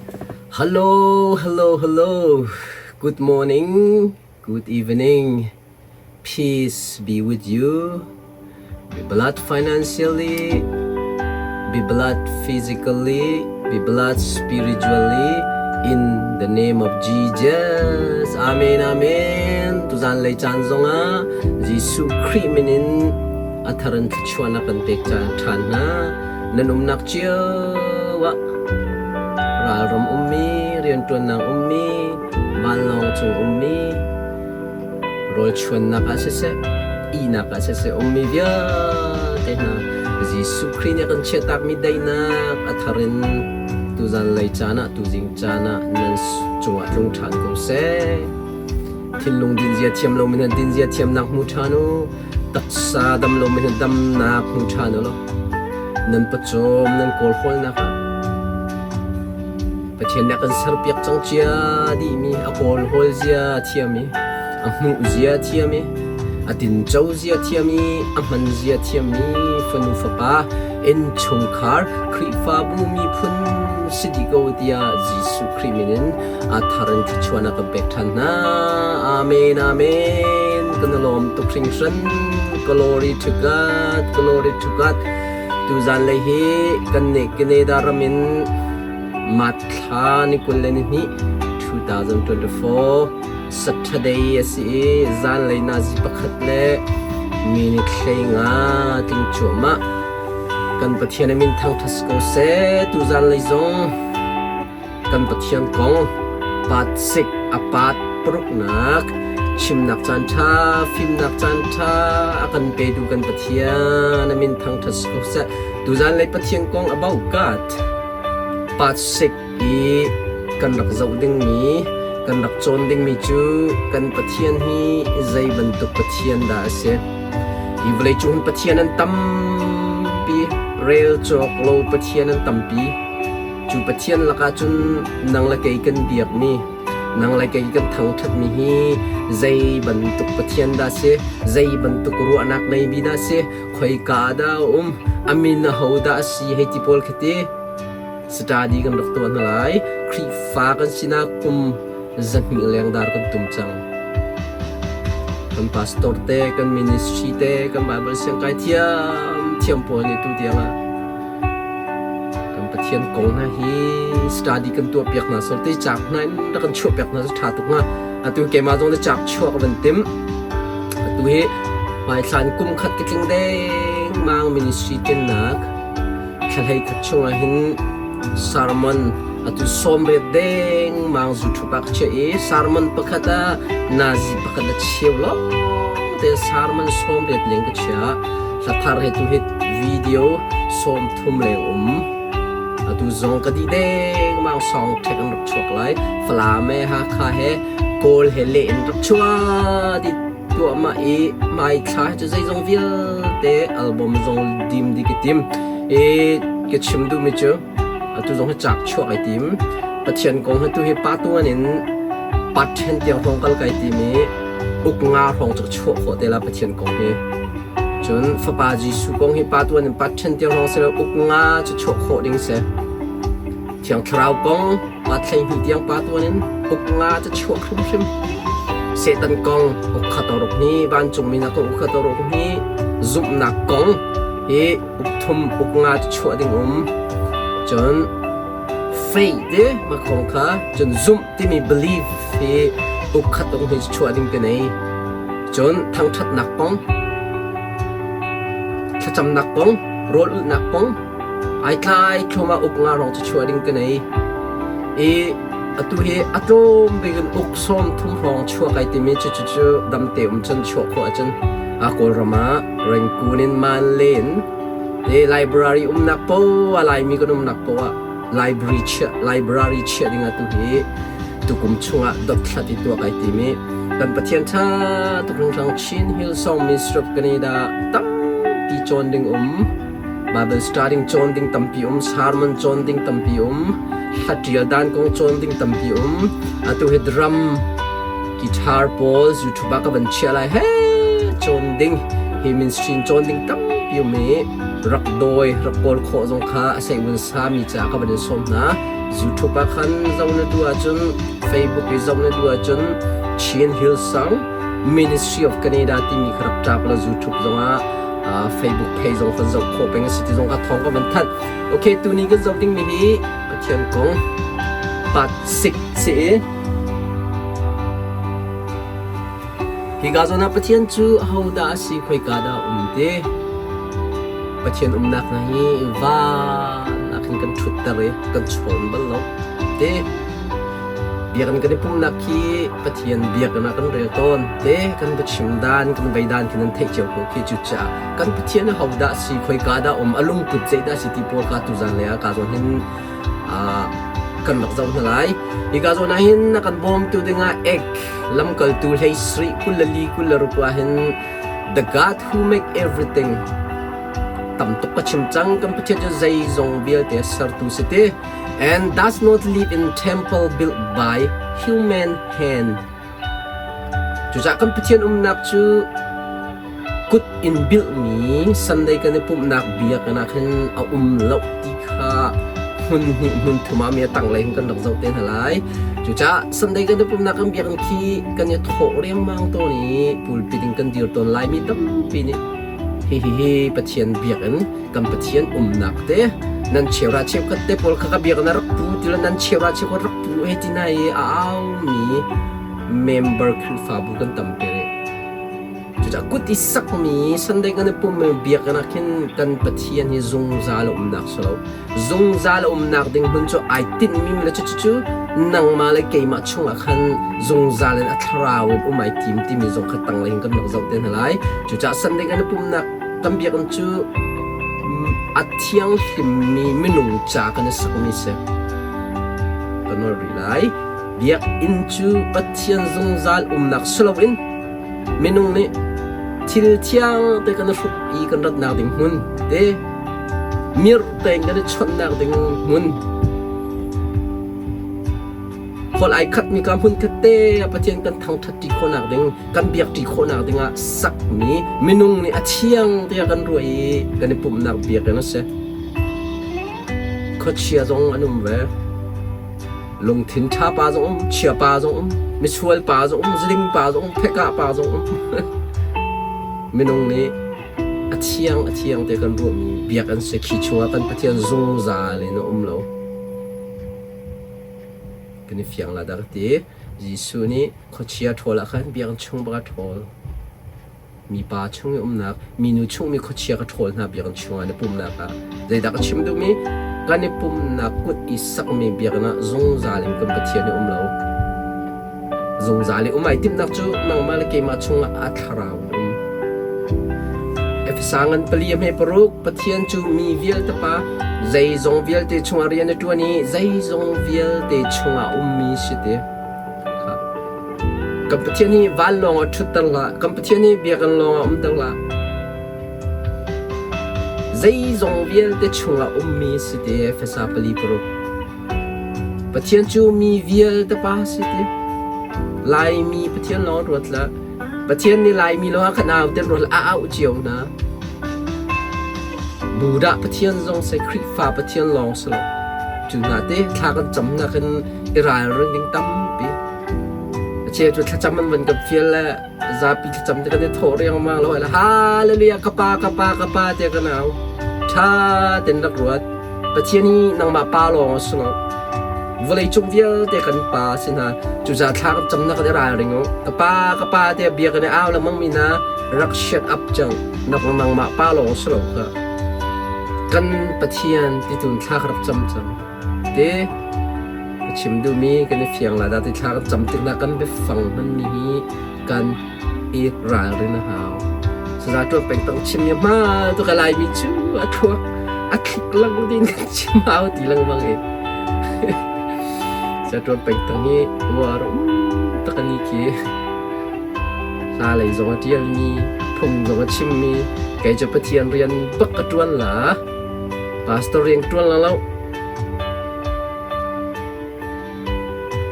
Hello, hello, hello. Good morning, good evening. Peace be with you. Be blessed financially, be blessed physically, be blessed spiritually in the name of Jesus. Amen, amen. Tuzan lei caan zongah Jesuh Khrih min in a thar in thluachuahnak kan pek ṭhan hna. Nan umnak cio ah ralram ummi, rianṭuannak ummi, vanlawng cung ummi, rawlchuannak ah siseh, ihnak ah siseh ummi vialte hna Jesuh Khrih nih a kan chiahtakmi daihnak a thar in tuzan lei caan ah tuzing caan ah nan cungah tlung ṭhan ko seh. Thinlung dinzia thiam lomi hna dinzia thiamnak hmu ṭhan u. Taksa dam lomi hna damnak hmu ṭhan u law nan pawcawm nan kawlhawlnak ah Pathian nih a kan serpiak cang cia dihmi a kawlhawl zia thiam i a hmuh zia thiam i a tinco zia thiam i a hman zia thiammi fanu fapa innchungkhar Khrihfabu miphun si dih ko tiah Jesuh Khrih min in a thar in thluachuahnak kan pek ṭhan hna. Amen, amen. Kan i lawm tuk hringhran. Glory to God, glory to God. Tuzan lei hi kan nih Canada ram in Matthla ni 22 2024 Saturday a si i zanlei nazi pakhat le minute 15 tling cuahmah. Kan Pathian a min thangṭhat si ko seh. Tuzan lei zong Kan Pathian kong part 6 a part paruknak chimnak caanṭha fimnak caanṭha a kan petu kan Pathian a min thangṭhat si ko seh. Tuzan lei Pathian kong about God part 6 i kan rak zoh dingmi kan rak cawn dingmi cu kan Pathian hi zei bantuk Pathian dah a si. Hi vawleicung Pathian an tampi, rel cawk lo Pathian an tampi. Cu Pathian lakah cun nang le kei kan biakmi, nang le kei kan thangṭhatmi hi zei bantuk Pathian dah si, zei bantuk ruahnak neimi dah si, khoika ah dah a um, a min aho dah a si hei ti pawl khi ti study kan rak tuah hna lai. Khrihfa kan sinak kum 200 leng dar kan tum cang. Kan pastor te, kan ministry te, kan Bible siangkai thiam thiam pawl nih tu tiang ah Kan Pathian kong hna hi study kan tuah piak hna sor te caak hna in rak kan chuah piak hna cu ṭha tuk hnga. Atu keimah zong le caak chuah ka van tim. Atu hi hmaithlan kum khat ka tling dengmang ministry ṭennak thlahlei khat chungah hin sermon atu 80 dengmang zu ṭhup ah ka chiah i sermon pakhat ah nazi pakhat a cheu lawng te sermon 80 leng ka chiah. Hlathar he tu hi video 30 leng um. Atu zong ka dih dengmang song ṭhek an rak chuak lai. Falam he Hakha he Kawl he leh in rak chuah dih tuahmah i hmaithla cu zeizong vialte album zong dim dih ka tim. I ka chim duhmi cu atu zong hi caak chuak ai tim. Pathian kong hi tu hi pa tuan in pat ṭhen tiang hrawng kal kai tim i uk nga hrawng cu ka chuah khawh te la Pathian kong hi. Cun Fapa Jesuh kong hi Pa tuan in pa ṭhen tiang lawng si lo uk nga cu chuah khawh ding si. Thiang Thlarau kong pa 12 tiang pa tuan in uk nga cu chuah hrimhrim. Satan kong uk khat oruk ni, vancungmi hna kong uk khat oruk ni, zumhnak kong hi uk thum uk nga cu chuah ding um. Cun faith te ma kong kha cun zumh timi belief hi uk khat ung hi chuah ding ka nei. Cun thangṭhatnak kong, thlacamnak kong, rawl ulhnak kong, ai tlai thluahmah uk nga rong cu chuah ding ka nei. I atu hi a tlawm bik in uk 30 hrawng chuah kai timi cu cu damte um cun chuah khawh ahcun a Kawlram ah Rangoon in Manle in te library umnak poah Laimi kan umnak poah library chiah library chiah ding atu hi tukum chungah dothlat i tuah kai tim i kan Pathian ṭha tuk hringhran Chin Hillsong Ministry of Canada tampi cawn ding um Bible studying cawn ding tampi um sermon cawn ding tampi um hlaṭial dan kong cawn ding tampi um atu hi drum guitar pawl YouTube ah ka van chiah lai he cawn ding hi ministry cawn ding tampi um i rak dawi rak kawl khawh zong kha a sei vun sami caah ka van in sawm hna. YouTube ah khan zoh na duh ahcun Facebook i zoh na duh ahcun Chin Hillsong Ministry of Canada timi kha rak ṭap la YouTube zongah Facebook page zong kan zoh khawh peng a si ti zong kha thawng ka van thanh. Okay, tuni kan zoh dingmi hi Pathian kong part 6 si i Hika zawn ah Pathian cu ahodah a si, khoika dah a um ti? Pathian umnak hna hi van ah khin kan ṭhutter i kan chawn bal lo ti. Biakinn kan i pumhnak khi Pathian biakinn ah kan rel tawn te. Kan biachim dan, kan vei dan khi nan theih cio ko khi. Cucaah kan Pathian ahodah a si, khoika dah a um, a lungput zeidah a si ti pawl kha tuzan lei ah ka zawn hin kan rak zoh hna lai. Hika zawn ah hin a kan bawmtu dingah ek lamkaltu hlei sarih 24 26 ah hin The God who make everything tam tuk ka chim cang kan Pathian cu zeizong vialte sertu si ti and does not live in temple built by human hand. Cucaah kan Pathian umnak cu kut in bilhmi Sunday kan i pumhnak biakinn ah khin a um lo ti kha hmun hnih hmun thum ah mi a tanglei hin kan rak zoh te hna lai. Cucaah Sunday kan i pumhnak kan biakinn khi kan i thawh riangmang tawn i pulpit in kan dir tawn Laimi tampi nih hihihi Pathian biakinn kan Pathian umnak te nan cheura cheukhat te pawl kha ka biakinn ah rak pu ti lo nan cheura cheukhat rak pu hei ti na i a aumi member Khrihfabu kan tampi rih. Cucaah kut i sakmi Sunday kan i pummi biakinn ah khin kan Pathian hi zungzal a umnak si lo. Zungzal a umnak ding hmun cu ai tinhmi le cucu nangmah le keimah chungah khan zungzal in a thlarau in um ai tim timi zong kha tanglei in kan rak zoh te hna lai. Cucaah Sunday kan i pumnak kan biakinn cu a thianghlimmi minung ca kan i sakmi si. Ka nawl rih lai. Biakinn cu Pathian zungzal umnak si loin Minung nih thil thiang te kan i hruk i kan ratnak ding hmun te mirh tein kan i chawnhnak ding hmun khual ai khatmi ka hmun khat te ah Pathian kan thangṭhat ṭi khawhnak ding kan biak ṭi khawhnak ding ah sakmi minung nih a thiang tiah kan ruah i kan i pumhnak biakinn a si. Khuachia zong an um ve. Lungthin ṭha pa zong um, chia pa zong um, misual pa zong um, zuding pa zong um, phekah pa zong um. Minung nih a thiang a thiang te kan ruahmi biak an si khi chungah kan Pathian zungzal in a um lo. Kan i fiang la dah ka ti. Jesuh nih khuachia ṭhawl ah khan biakinn chung bak a ṭhawl. Mipa chung i umnak, minu chung mi khuachia ka ṭhawl hna biakinn chungah na pumnak ah zeidah ka chim duhmi? Kan i pumnak kut i sakmi biakinn ah zungzal in kan Pathian hi um lo. Zungzal i um ai timhnak cu nangmah le keimah chungah a thlarau in um. Efesa ngan pali a hme paruk Pathian cu mi vialte pa zeizong vialte chungah rian a ṭuan i zeizong vialte chungah ummi si ti. Kan Pathian hi vanlawng ah ṭhutter hlah. Kan Pathian hi biakinn lawng ah umter hlah. Zeizong vialte chungah ummi si ti Efesa 4:6. Pathian cu mi vialte pa si ti. Laimi Pathian lawng ruat hlah. Pathian nih Laimi lawng ah khan au ten ruat a auh cio hna. Buddha Pathian zong si, Khrihfa Pathian lawng si lo. Cu hna te thla kan cam nakin i ralring ding tampi. A cheu cu thlacam an van kan fial le zapi thlacam te kan i thawh riangmang lo le hallelujah ka pa ka pa ka pa tiah kan au. Ṭha ten rak ruat. Pathian hi nangmah pa lawng a si lo. Vawlei cung vialte kan pa a si hna. Cucaah thla kan camnak kan i ralring u. Ka pa ka pa tiah bia kan i au lengmang mi hna rak shut up cang. Nangmah pa lawng a si lo kha. Kan Pathian ti tun thla ka rak cam cang. Te ka chim duhmi kan i fiang la dah ti thla kan cam tikah kan biafang hmanmi hi kan i ralrin a hau. Saza ṭuan peng tang chim mi hma tu ka Laimi cu a thluak a thlik lang din kan chim hau ti lengmang i. Sa ṭuan peng tang hi uar um tak ani khi. Hla lei zong a ṭialmi, phung zong a chimmi, kei cu Pathian rian bak ka ṭuan la. Pastor rian ṭuan la lo.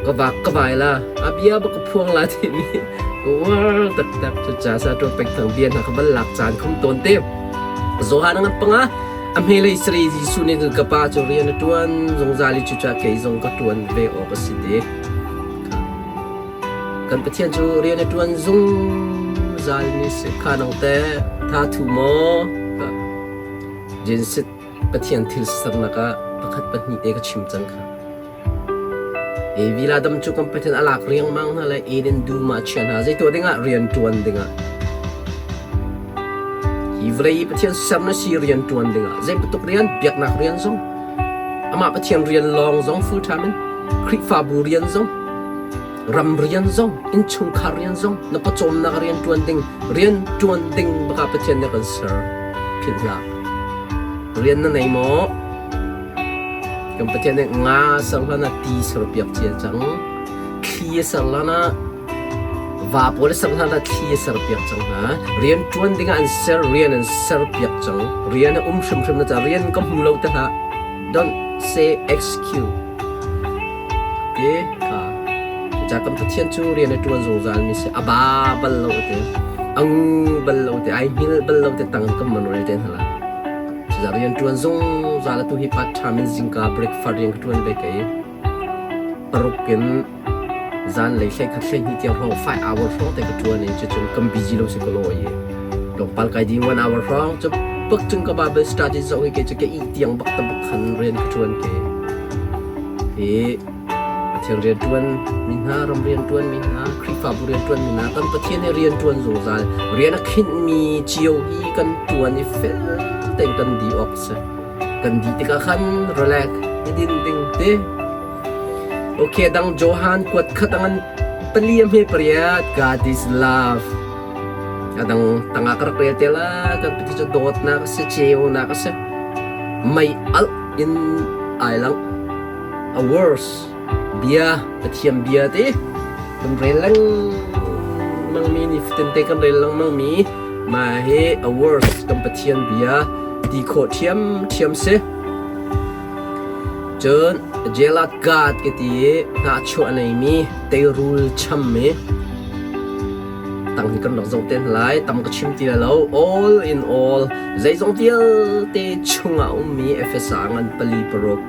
Ka vak ka vai la. A bia bak ka phuang la timi ka uar taktak. Cucaah sa ṭuan pek thang bia hna ka van lak caan khum tawn te. Johan ngan panga. A hmelei sari Jesuh nih cun ka pa cu rian a ṭuan zungzal i cucaah kei zong ka ṭuan ve awk a si ti. Kan Pathian cu rian a ṭuan zungzal mi si. Kha nang teh tha thu maw? Genesis Pathian thil sernak ah pakhat pahnih te ka chim cang kha. Vila dam cu kan Pathian a lak riangmang hna le Eden dum ah a chiah hna. Zei tuah dingah? Rian ṭuan dingah. Hi vawlei i Pathian ser na si rian ṭuan dingah. Zei bantuk rian? Biaknak rian zong. Amah Pathian rian lawng zong full time in. Khrihfabu rian zong. Ram rian zong, innchungkhar rian zong, na pawcawmnak rian ṭuan ding, rian ṭuan ding baka Pathian nih a kan ser. Philh hlah. Rian na nei maw? Kan Pathian nih nga ser hlan ah ti serpiak cia cang. Thli a ser hlan ah va pawl a ser hlan ah thli a serpiak cang hna. Rian ṭuan dingah an ser, rian an serpiak cang. Rian a um hrimhrim na ca rian ka hmu lo te hlah. Don't say excuse. Te kha. Ca kan Pathian cu rian a ṭuan zungzal mi si. A ba bal lo te. A ngu bal lo te. Ai hngilh bal lo te tang kan man rel te hna la. Cucaah rian ṭuan zungzal atu hi part time in zingka breakfast rian ka ṭuan ve kei. Paruk in zanlei 11 12 tiang hrawng 5 hour hrawng te ka ṭuan i cucun kan busy lo si ka law i tlawmpal kai ding 1 hour hrawng cu bak cun ka Bible study zoh hi kei cu ka ih tiang bak ta bak khan rian ka ṭuan ke. Hi Pathian rianṭuan mi hna, ram rianṭuan mi hna, Khrihfabu rianṭuan mi hna, kan Pathian he rianṭuan zungzal, rian a khinhmi cio hi kan ṭuan i fel tein kan dih awk a si. Kan dih tikah khan relax, i din ding te. Okay, dang Johan kuat khat angan pali a hme pariat, God is love. Adang tangah ka rak rel te la, kan Pathian cu dawtnak a si, ceunak a si. Mei alh in ai lang. A words bia Pathian bia te kan rel lengmang mi nifatin te kan rel lengmang mi mah hi a words kan Pathian bia ti khawh ṭhiamṭhiam si. Cun Jealous God ka ti i hnahchuah a neimi teirul chammi tang hi kan rak zoh te hna lai tam ka chim ti lai lo all in all zeizong vialte chungah ummi Efesa ngan pali paruk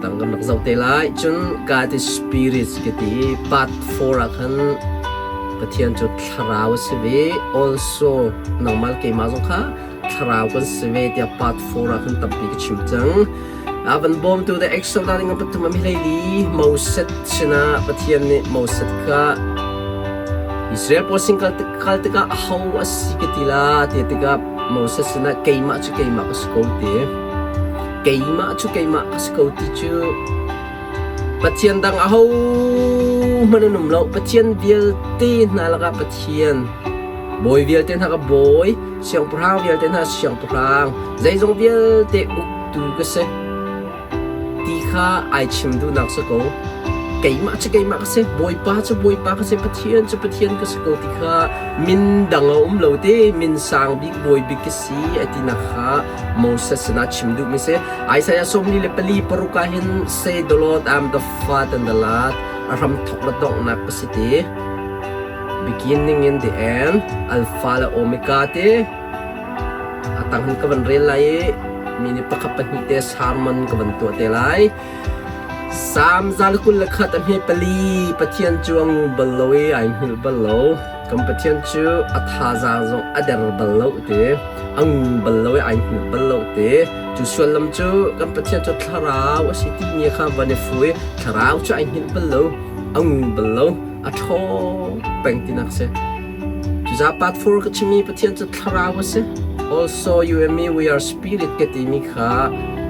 tang kan rak zoh te lai cun God is spirit ka ti part 4 ah khan Pathian cu thlarau a si ve also nangmah le keimah zong kha thlarau kan si ve tiah part 4 ah khan tampi ka chim cang a van bawmtu the Exodus ning pathum am hlei li Moses sinah Pathian nih Moses kha Israel pawl sin kal kal tikah aho a si ka ti la ti tikah Moses sinah keimah cu keimah ka si ko ti keimah cu keimah ka si ko ti cu Pathian dang aho hmanh an um lo Pathian vialte hna lakah Pathian bawi vialte hna ka bawi siangpahrang vialte hna siangpahrang zeizong vialte uktu ka si ti kha ai chim duhnak si ko. Keimah cu keimah ka si, Bawipa cu Bawipa ka si, Pathian cu Pathian ka si ko ti kha min dang a um lo te, min sang bik bawi bik ka si a tinak kha Moses sinah chim duhmi si. Isaiah 44 ah hin say the Lord I'm the fat and the lad a hram thok le donghnak ka si ti. Beginning in the end, Alpha le Omega te A tang hin ka van rel lai i mi nih pakhat pahnih te sermon ka van tuah te lai. Salm 121 a hme pali Pathian cu a ngu bal lo i ai hngilh bal lo. Kan Pathian cu a thazaang zong a der bal lo ti. A ngu bal lo i ai hngilh bal lo ti. Cu sullam cu kan Pathian cu thlarau a si timi kha van i fu i thlarau cu ai hngilh bal lo, a ngu bal lo, a ṭhawng peng tinak a si. Cucaah part 4 ka chimmi Pathian cu thlarau a si. Also you and me we are spirit ka timi kha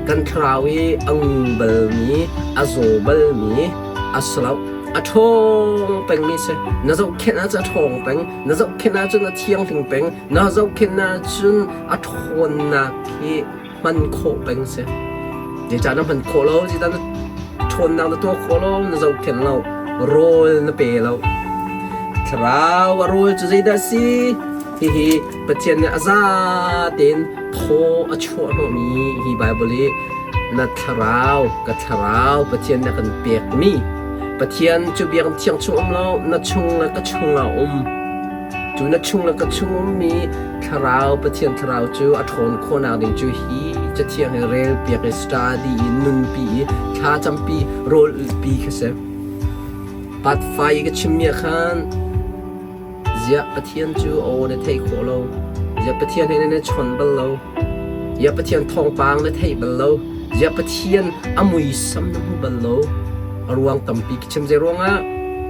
kan thlarau i a ngu balmi, a zaw balmi, a si lo. A ṭhawng pengmi si. Na zohkhenh ahcun a ṭhawng peng. Na zohkhenh ahcun a thianghlim peng. Na zohkhenh ahcun a ṭhawnnak hi hman khawh peng si. Zeicah na hman khawh lo? Zeicah na ṭhawnnak na tuah khawh lo? Na zohkhenh lo. Rawl na pe lo. Thlarau a rawl cu zeidah a si? Hihi Pathian nih a za tein thaw a chuah hnawhmi hi Baibal i na thlarau, ka thlarau Pathian nih a kan pekmi. Pathian cu biakinn thiang chung um lo, na chung le ka chungah um. Cu na chung le ka chung ummi thlarau Pathian thlarau cu a ṭhawn khawhnak ding cu hi Cathiang hi relpiak i study i nunpi i thlacampi rawl ulhpi kha si. Part 5 i ka chimmi ah khan ziah Pathian cu a aw na theih khawh lo, ziah Pathian he nan i chawn bal lo, ziah Pathian thawngpang na theih bal lo, ziah Pathian a muisam na hmu bal lo. A ruang tampi ka chim. Zei ruangah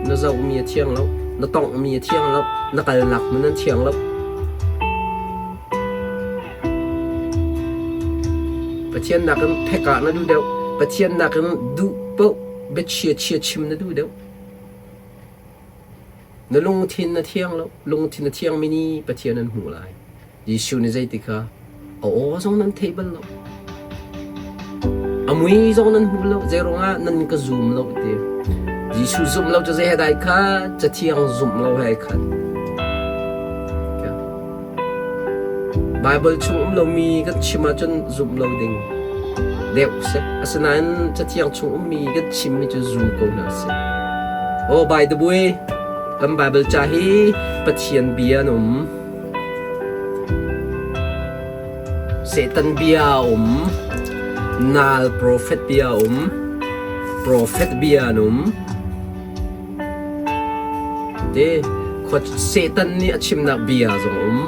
na zohmi a thiang lo, na tonghmi a thiang lo, na kalnak hmun an thiang lo. Pathian nakin phekah na duh deuh. Pathian nakin duh paoh biachia chia chim na duh deuh. Na lungthin na thiang lo. Lungthin a thiangmi nih Pathian an hmuh lai. Jesuh nih zeiti kha a aw zong nan thei bal lo. A mui zong nan hmu lo. Zeiruangah nan ka zum lo ti. Jesuh zumh lo cu zei he dai kha Cathiang zumh lo he ai khat. Baibal chung um lomi kan chim ahcun zumh lo ding deuh si. Asinain Cathiang chung ummi kan chimmi cu zum ko hna sih. Oh, by the way, kan Baibal ca hi Pathian bia an um. Satan bia a um. Nal profet bia a um. Profet bia an um. Te Satan nih a chimnak bia zong um.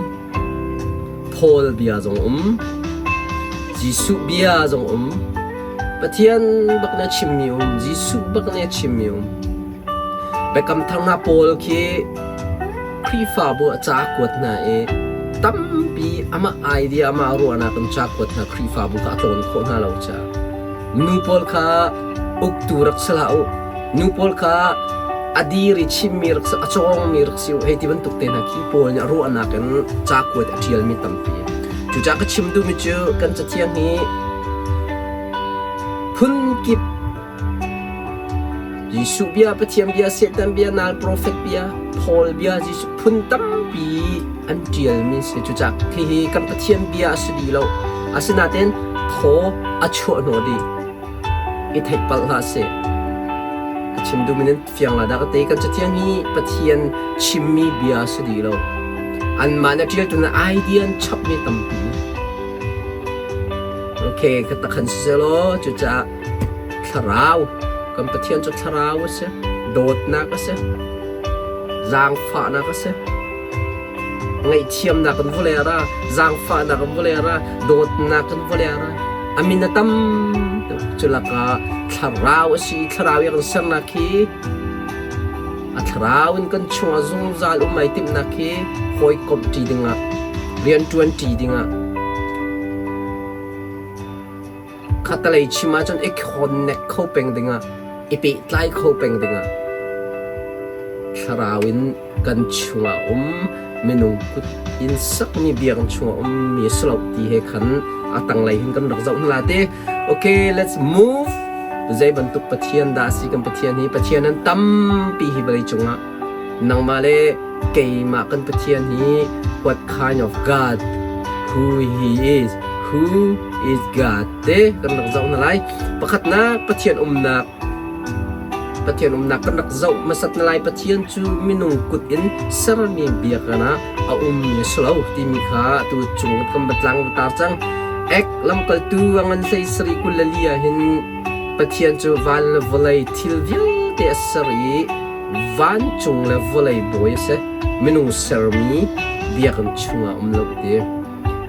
Paul bia zong um. Jesuh bia zong um. Pathian bak nih a chimmi um. Jesuh bak nih a chimmi um. Biakam thar hna pawl khi Khrihfabu a ca kuat hna i tampi amah idea amah ruahnak in ca kuat hna Khrihfabu kha a tlawn khawh hna lo caah nu pawl kha uktu rak si hlah u. Nu pawl kha a dir i chimmi rak si, a cawngmi rak si u hei ti bantuk te hna khi Paul nih a ruahnak in ca kuat a ṭialmi tampi. Cucaah ka chim duhmi cu kan Cathiang hi phunkip Jesuh bia, Pathian bia, Satan bia, nal profet bia, Paul bia, Jesuh phun tampi an ṭialmi si. Cucaah hihi kan Pathian bia a si dih lo. Asinain thaw a chuah hnawh dih. I theih palh hlah seh. Ka chim duhmi nan fiang la dah ka ti. Kan Cathiang hi Pathian chimmi bia a si dih lo. Anmah na ṭialtu na idea an chapmi tampi. Okay, ka takhan siselaw cucaah thlarau kan Pathian cu thlarau a si, dawtnak a si, zaangfahnak a si. Ngaihthiamnak kan vawlei a ra, zaangfahnak kan vawlei a ra, dawtnak kan vawlei a ra. A min a tam tuk. Cu lakah thlarau a si i thlarau i a kan sernak hi a thlarau in kan chungah zungzal um ai timhnak hi hawikomh ṭi dingah, rianṭuan ṭi dingah, Khattelei chim ahcun i connect kho peng dingah, i pehtlai kho peng dingah thlarau in kan chungah um minung kut in sakmi biakinn chungah ummi a si lo ti he khan a tanglei hin kan rak zoh hna la te. Okay, let's move. Zei bantuk Pathian dah a si kan Pathian hi? Pathian an tampi hi vawlei cungah. Nangmah le keimah kan Pathian hi what kind of God who he is who is God te kan rak zoh hna lai. Pakhatnak Pathian umnak Pathian umnak kan rak zoh hmasat hna lai. Pathian cu minung kut in sermi biakinn ah a ummi a si lo timi kha tu cung kan batlang tar cang. Ek lamkaltu a ngan hlei sari 24 ah hin Pathian cu van le vawlei thil vialte a ser i vancung le vawlei bawi a si. Minung sermi biakinn chungah um lo ti.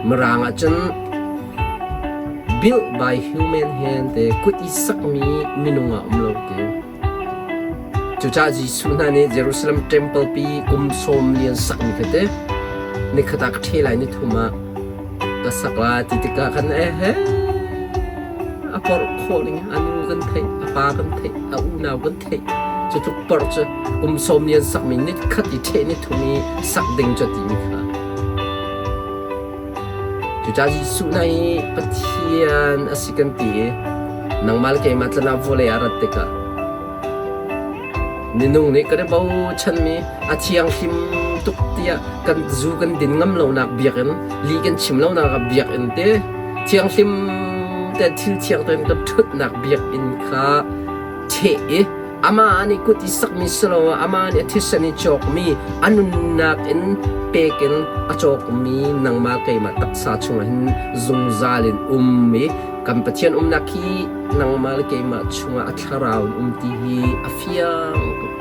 Mirang ah cun built by human hand te kut i sakmi minung ah um lo ti. Cucaah Jesuh hna nih Jerusalem temple pi kum sawm li an sakmi kha te nikhat ah ka ṭhe lai ni thum ah ka sak la ti tikah khan ehe a porh khawh ning a nu kan theih a pa kan theih a unau kan theih cu tluk porh cu kum sawm li an sakmi ni khat i ṭheh ni thum i sak ding cu a timi kha Cucaah Jesuh hna hi Pathian a si kan ti i nangmah le keimah tlan ah vawlei ah rat tikah minung nih kan i bochanmi a thianghlim tuk tiah kan zu kan din ngam lonak biakinn li kan chim lonak ah biakinn te thianghlim te thil thiang tein kan ṭhutnak biakinn kha ṭheh i. Amah nih kut i sakmi si lo amah nih a thisen i cawkmi a nunnak in pek in a cawkmi nangmah keimah taksa chungah hin zungzal in um i kan Pathian umnak hi nangmah le keimah chungah a thlarau in um ti hi a fiang tuk.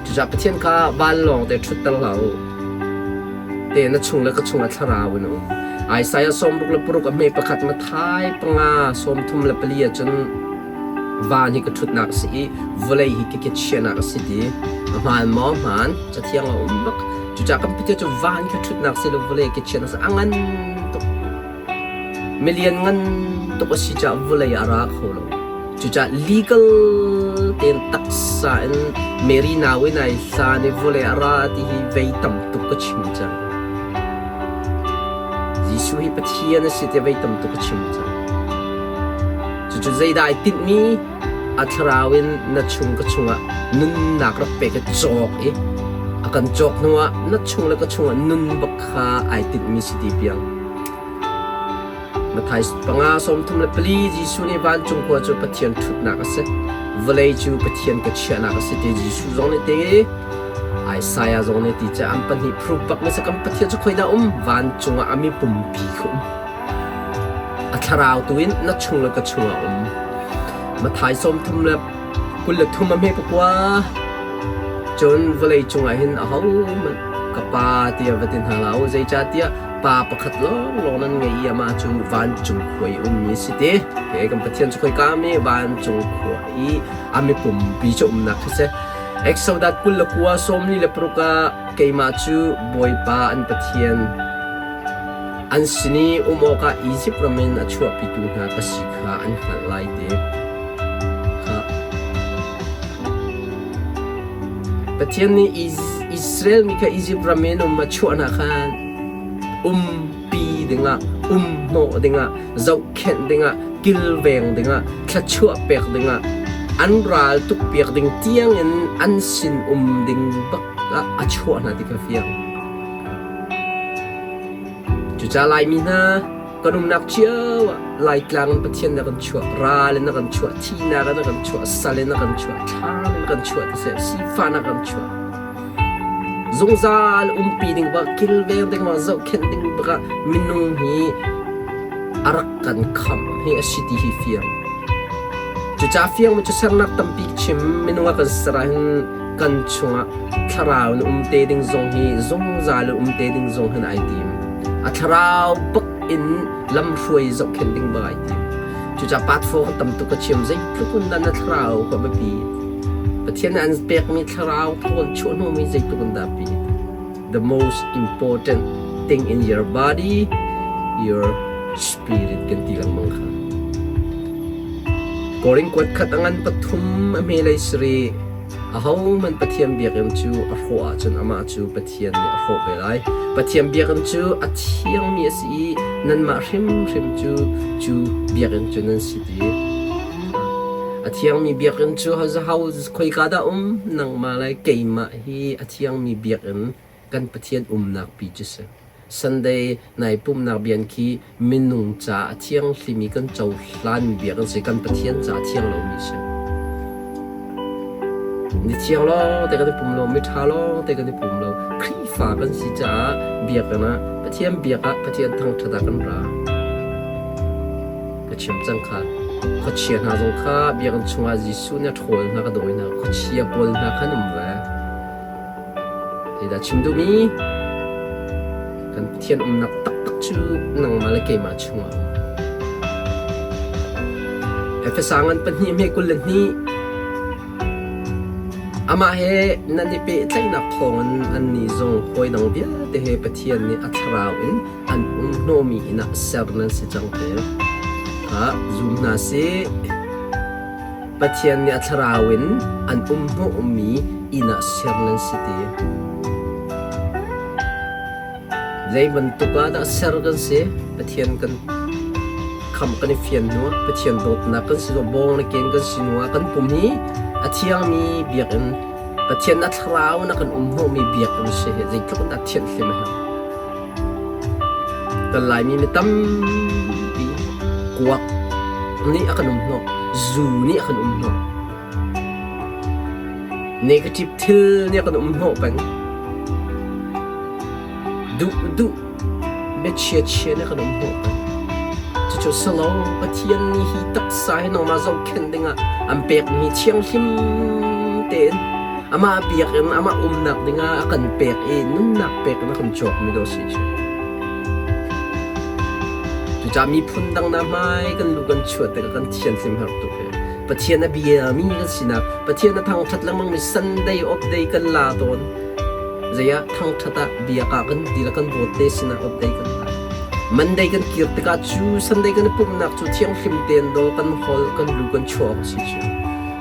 Cucaah Pathian kha vanlawng te ṭhutter hlah u. Te na chung le ka chungah thlarau in a um. Isaiah 66 a hme pakhat Matthai panga 34 ahcun van hi ka ṭhutnak a si i vawlei hi ka kechiahnak a si ti a hmaan maw hmaan cathiang a um bak cucaah kan Pathian cu van ka ṭhutnak si lo vawlei kechiahnak a si a ngan tuk milian ngan tuk a si caah vawlei a ra kho lo cucaah legal tein taksa in Mary nau in ai hlan i vawlei a ra ti hi vei tam tuk ka chim cang Jesuh hi Pathian a si ti vei tam tuk ka chim cang Cucu zeidah ai tinhmi a thlarau in na chung ka chungah nunnak rak pek i cawk i a kan cawk hnuah na chung le ka chungah nun bak kha ai tinhmi si ti piang. Matthai panga 34 Jesuh nih vancung khua cu Pathian ṭhutnak a si. Vawlei cu Pathian ka chiahnak a si ti Jesuh zong nih ti Isaiah zong nih ti ca an pahnih proof bak mi si kan Pathian cu khoi dah um vancung ah a mi pumpi kha um. A thlarau tu in na chung le ka chungah um. Matthai 33 a hme pakua. Cun vawlei cungah hin ahohmanh ka pa tiah va ti hna hlah u, zeicahtiah pa pakhat lawnglawng nan ngei i amah cu vancung khua i ummi a si ti. Okay, kan Pathian cu khoika mi vancung khua i a mipumpi cu umnak khi si. Exodus 29 46 ah keimah cu Bawipa an Pathian An sin i um awkah Izipt ram in a chuahpitu hna ka si kha an hngalh lai ti kha. Pathian nih Israel mi kha Izipt ram in um a chuah hna khan umpi dingah, um hnawh dingah, zohkhenh dingah, kilveng dingah, thluachuah pek dingah, an ral tukpiak ding tiangin an sin um ding bak ah a chuah hna ti kha fiang. Cucaah Laimi hna kan umnak cio ah Laitlang in Pathian na kan chuah, ral in na kan chuah, thihnak in na kan chuah, sal in na kan chuah, thlam in na kan chuah ti seh, sifah na kan chuah. Zungzal umpi ding bak, kilveng ding bak, zohkhenh ding bak ah minung hi a rak kan khamh hi a si ti hi fiang. Cucaah fiang mi cu sernak tampi chim minung a kan ser ahhin kan chungah thlarau in um te ding zong hi zungzal in um te ding zong hin ai tim. A thlarau bak in lamhruai zohkhenh ding bak ai tim. Cucaah part 4 kan tam tuk ka chim zeitluk in dah na thlarau ka biapi. Pathian nih an pekmi thlarau thawn chuah hnawmi zeitluk in dah pi. The most important thing in your body, your spirit kan ti lengmang kha. Korin kuat khat a ngan pathum a hmelei sari ahohmanh Pathian biakinn cu a hrawh ahcun amah cu Pathian nih a hrawh ve lai. Pathian biakinn cu a thiangmi a si i nanmah hrimhrim cu cu biakinn cu nan si ti. A thiangmi biakinn cu ho khoika dah um? Nangmah le keimah hi a thiangmi biakinn kan Pathian umnak pi cu si. Sunday nai pumhnak bian khi minung ca a thianghlimi kan cohlan bia kan si kan Pathian ca a thiang lomi si. Ni thiang lawng te kan i pum lo, miṭha lawng te kan i pum lo. Khrihfa kan si caah biakinn ah Pathian biak ah Pathian thangṭhat ah kan ra. Ka chim cang kha. Khuachia hna zong kha biakinn chungah Jesuh nih a ṭhawl hna ka dawi hna. Khuachia pawl hna khan um ve. Zeidah chim duhmi? Kan Pathian umnak taktak cu nangmah le keimah chungah a um. Efesa ngan pahnih hme 22 Amah he nan i pehtlaihnak thawngin annih zong hawi dang vialte he Pathian nih a thlarau in an um hnawmi inn ah ser nan si cang te. Kha zum hna sih. Pathian nih a thlarau in an um hnawhmi inn ah ser nan si ti. Zei bantuk ah dah ser kan si? Pathian kan khamh kan i fian hnu ah Pathian dawtnak kan si bawng le ken kan si hnu ah kan pum hi a thiangmi biakinn Pathian a thlarau in a kan um hnawhmi biakinn si hi zeitluk in dah thianhlim a herh. Kan Laimi mi tampi kuak nih a kan um hnawh, zu nih a kan um hnawh. Negative thil nih a kan um hnawh peng. Duh duh biachia chia nih a kan um hnawh peng. Cucu silo Pathian nih hi taksa hi nangmah zohkhenh dingah an pekmi thianghlim tein amah biakinn amah umnak dingah a kan pek i nunnak pek in a kan cawkmi dawh si cu. Cucaah miphun dang hna hmai kan lu kan chuah tikah kan thianhlim har tuk hi. Pathian a biami kan sinak, Pathian a thangṭhat lengmangmi Sunday off day kan la tawn. Zei ah thangṭhat ah biak ah kan ti le kan vote te sinah off day kan la. Monday kan kir tikah cu Sunday kan i pumhnak cu thianghlim tein daw kan hol kan lu kan chuah awk a si cu.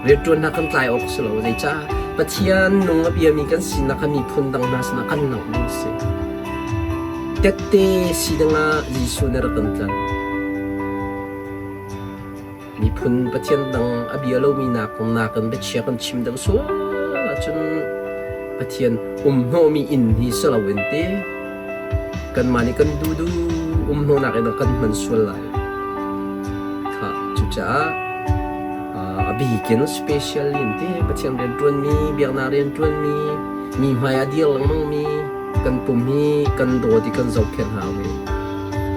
Rianṭuan hna kan tlai awk a si lo. Zeicah Pathian nung a biami kan sinak kha miphun dang hna sinah kan langh ding a si. Tette si dingah Jesuh nih a rak kan tlanh. Miphun Pathian dang a bia lomi nak nakin biachia kan chim deuh sual ahcun Pathian um hnawhmi inn hi si loin ti kanmah nih kan duhduh um hnawhnak in kan hman sual lai. Kha cucaah a bikin special in ti Pathian rianṭuanmi, biaknak rianṭuanmi, mi hmai a dir lengmangmi kan pum hi kan dawt i kan zohkhenh hau hi.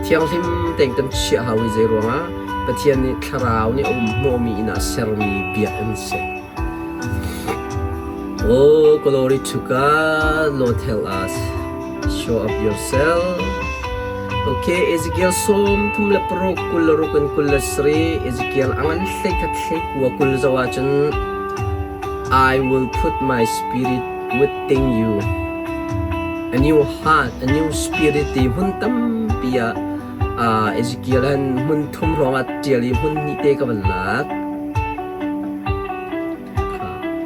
Thianghlim tein kan chiah hau hi zei ruangah Pathian nih thlarau nih a um hnawhmi inn ah sermi biakinn a si. Oh, glory to God, Lord help us. Show up yourself. Okay, Ezekiel sawm thum le paruk 26 in 23 Ezekiel angan hlei khat hlei kua 20 zo ahcun I will put my spirit within you. A new heart, a new spirit ti hmun tampi ah Ezekiel han hmun thum hrawng ah ṭial i hmun hnih te ka van lak.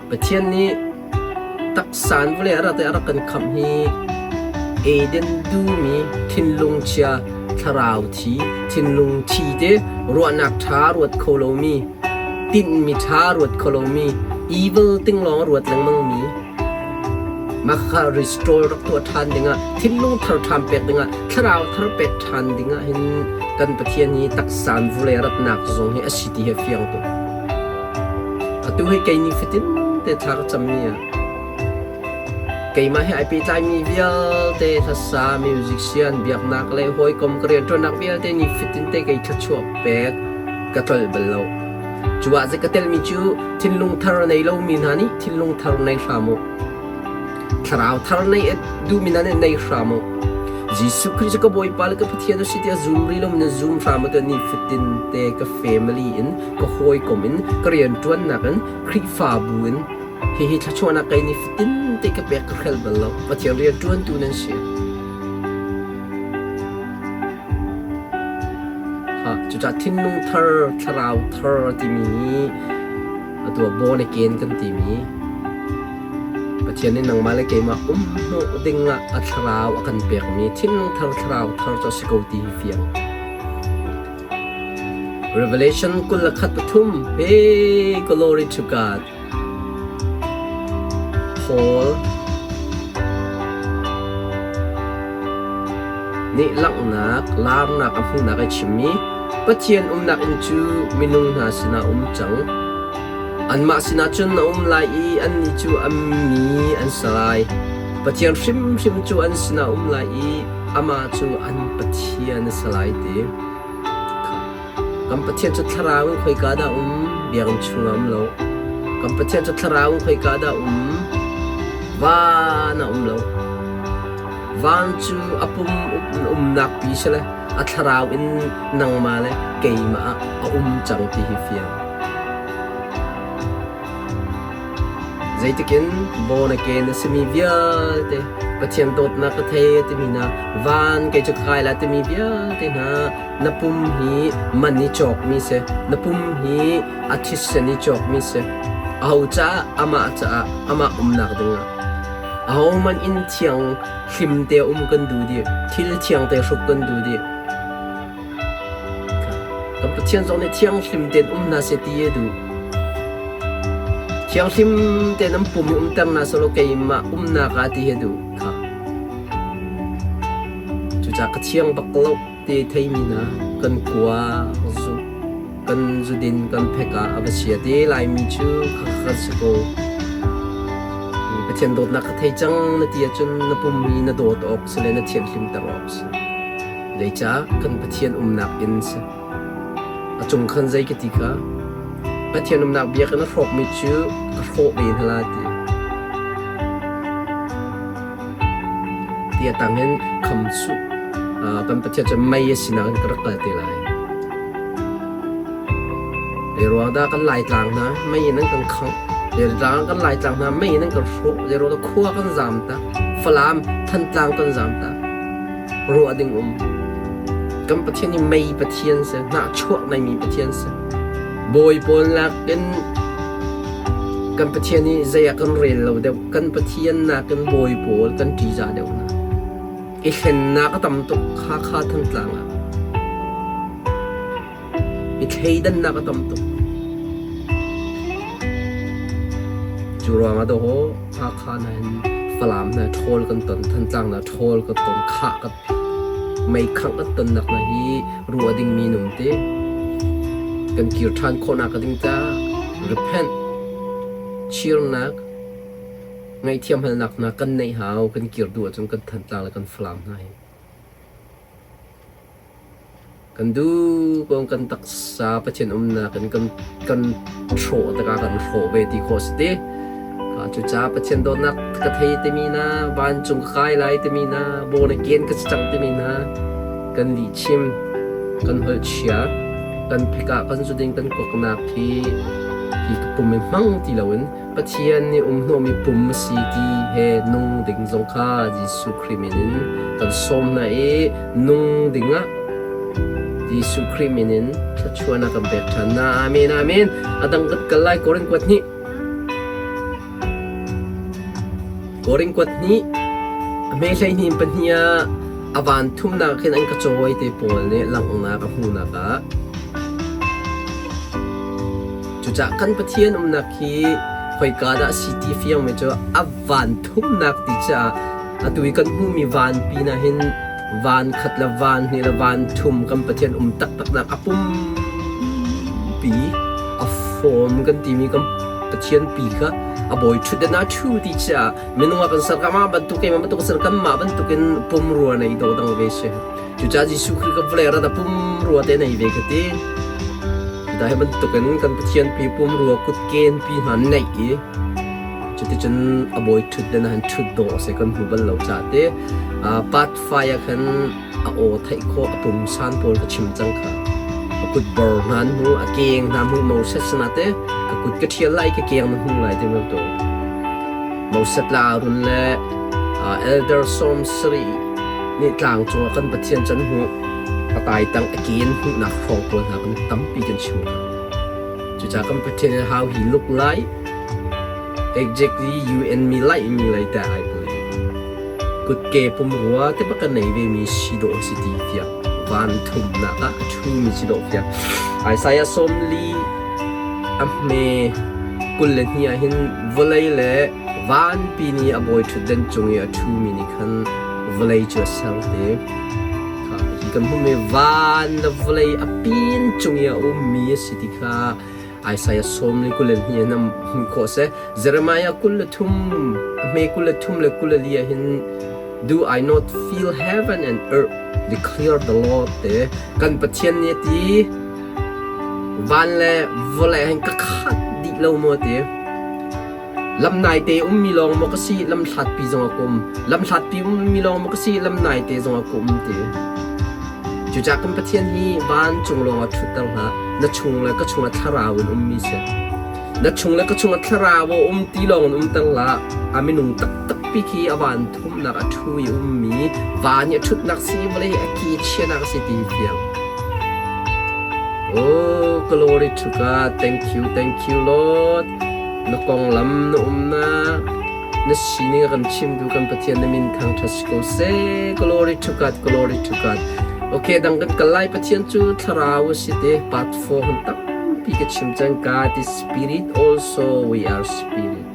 Pathian nih taksa in vawlei a rat i a rak kan khamh hi Eden duhmi thinlung chia thlarau thi, thinlung thi te ruahnak ṭha ruat kho lomi, tinhmi ṭha ruat kho lomi, evil ting lawng a ruat lengmangmi Mah kha restore rak tuah ṭhan dingah thinlung thar ṭhan pek dingah thlarau thar pek ṭhan dingah hin kan Pathian hi taksa in vawlei ratnak zong hi a si ti hi a fiang tuk. Atu hi kei ni fatin te thla ka cammi ah keimah he ai pehtlaimi vialte hlasa musician biaknak le hawikom ka rianṭuannak vialte ni fatin te kei thluachuah pek ka tlolh bal lo. Cu ah zei ka telmi cu thinlung thar nei lomi hna nih thinlung thar nei hram u. Thlarau thar nei a duhmi hna nih nei hram u. Jesuh Khrih cu ka Bawipa le ka Pathian a si tiah zum rih lomi na zum hram u tiah nifatin te ka family in ka hawikom in ka rianṭuannak in Khrihfabu in hihi thluachuahnak kei nifatin te ka pek ka hrelh bal lo. Pathian rianṭuantu nan si. Cucaah thinlung thar, thlarau thar timi hi atu ah born again kan timi Pathian nih nangmah le keimah um hnawh ding ah a thlarau a kan pekmi thinlung thar, thlarau thar cu a si ko ti hi fiang. Revelation 21 pathum Hey, glory to God. Paul nih langhnak, laarnak a hmuhnak a chimmi Pathian umnak inn cu minung hna sinah a um cang. Anmah sinah cun a um lai i annih cu an mi an si lai. Pathian hrimhrim cu an sinah a um lai i amah cu an Pathian a si lai ti. Kan Pathian cu thlarau in khoika dah um? Biakinn chungah um lo. Kan Pathian cu thlarau in khoika dah um? Van ah um lo. Van cu a pum umnak pi si le a thlarau in nangmah le keimah ah a um cang ti hi fiang. Zeitik in born again a simi vialte Pathian dawtnak ka thei a timi hna van kei cu ka kai lai timi vialte hna na pum hi man i cawkmi si na pum hi a thisen i cawkmi si aho caah amah caah amah umnak dingah ahohmanh inn thiang hlim te um kan duh dih thil thiang te hruk kan duh dih Kan Pathian zong nih thianghlim tein um hna seh ti a duh. Thianghlim tein an pum i umter hna selaw keimah umnak ah ti hi a duh kha. Cucaah ka thiang bak lo ti theimi hna kan kua zu kan zudin kan phek ah a va chia te Laimi cu kha kan si ko. Pathian dawtnak ka thei cang na ti ahcun na pum hi na dawt awk si le na thianhlimter awk si. Zeicah kan Pathian umnak inn si. A cung khan zei ka ti kha? Pathian umnak biakinn a hrawkmi cu ka hrawh ve hna la ti. Ti a tang in kham suh. Kan Pathian cu mei a sinak in ka rak kal te lai. Zeiruang dah kan Laitlang hna mei in an kan khangh? Zeitlang kan Laitlang hna mei in an kan hrawh? Zeiruang dah khua kan zaam tak? Falam, Thantlang kan zaam tak? Ruah ding um. Kan Pathian hi mei Pathian si, hnahchuah neimi Pathian si. Bawi pawl nakin kan Pathian hi zei ah kan rel lo deuh. Kan Pathian nakin bawi pawl kan ṭihzah deuh hna. I hlennak a tam tuk Hakha Thantlang ah. I thleidannak a tam tuk. Cu ruangah dawh Hakha na hin Falam na ṭhawl kan ton, Thantlang na ṭhawl kan ton, khah kan meikhangh kan tonnak na hi ruah dingmi num te. Kan kir ṭhan khawhnak ding ca repent, chirnak, ngaihthiam halnak hna kan neih hau, kan kir duh ahcun kan Thantlang le kan Falam hna hi. Kan duh ko kan taksa Pathian umnak in kan kan hrawh tikah kan hrawh ve ti khawh si ti. Cucaah Pathian dawtnak ka thei timi na, vancung ka kai lai timi na, born again ka si cang timi na, kan lihchim, kan holh chia, kan phekah kan zuding kan kuaknak hi hi ka pum i hmang ti loin Pathian nih um hnawhmi pum a si ti he nung ding zong kha Jesuh Khrih min in kan sawm hna i nung dingah Jesuh Khrih min in thluachuahnak kan pek ṭhan hna. Amen. Amen. A dang kan kal lai Korin kuat hnih. Korin kuat hnih a hme 12 pahnih ah a van thumnak khin an ka cawi te pawl nih langhnak a hmuhnak ah Cucaah kan Pathian umnak hi khoika dah a si ti fiangmi cu a van thumnak ti caah atu i kan hmuhmi vanpi na hin van khat le van hnih le van thum kan Pathian um taktaknak a pumpi a form kan timi kan Pathian pi kha a bawi ṭhutdan ah ṭhu ti caah minung ah kan ser ka mah bantuk keimah bantuk ser kanmah bantukin pumrua nei dawh dang ve si. Cucaah Jesuh Khrih ka vawlei rat a pumrua te nei ve ka ti. Cuta hi bantukin kan Pathian pi pumrua kutken pi hna neih i cuticun a bawi ṭhut le na han ṭhut dawh a si kan hmu bal lo ca te. Part 5 ah khan a aw theih khawh a pungsan pawl ka chim cang kha. A kut bor hna an hmu, a keng hna hmu Moses na te ka kut ka ṭhial lai ka keng na hmu lai ti bantuk. Moses la Aaron le Elder sawm sarih nih tlang cungah kan Pathian can hmuh a taitang a ken hmuhnak hrawng pawl hna kan tampi kan chim hna. Cucaah kan Pathian in how he look like exactly you and me like me like that I believe. Kutke pumrua te bak kan nei ve mi si dawh si ti fiang van thumnak ah a ṭhu mi si dawh fiang. Isaiah 40 a hme 22 ah hin vawlei le Vanpi nih a bawi ṭhutdan cung i a ṭhumi nih khan vawlei cu a ser te. Hi kan hmuhmi van le vawlei a pin cung i a ummi a si ti kha Isaiah 42 in hmuh khawh a si. Jeremiah 23, a hme 23 le 24 ah hin Do I not feel heaven and earth declare the Lord te kan Pathian nih a ti van le vawlei hin ka khat dih lo maw ti Lam naite ummi lawng maw ka si, lam hlatpi zong a ka um. Lam hlatpi ummi lawng maw ka si, lam naite zong a ka um ti. Cucaah kan Pathian hi vancung lawng ah ṭhutter hlah. Na chung le ka chungah thlarau in ummi si. Na chung le ka chungah thlarau a um ti lawng in umter hlah. A minung taktak pi khi a van thumnak a ṭhu i ummi, van i a ṭhutnak si, vawlei a ke chiahnak a si ti hi fiang. Oh, glory to God. Thank you, thank you, Lord. Na konglam na umnak na sining a kan chimtu kan Pathian na min thangṭhat si ko seh. Glory to God, glory to God. Okay, dang kan kal lai Pathian cu thlarau a si te part 4 hun tampi ka chim cang God is spirit also we are spirit.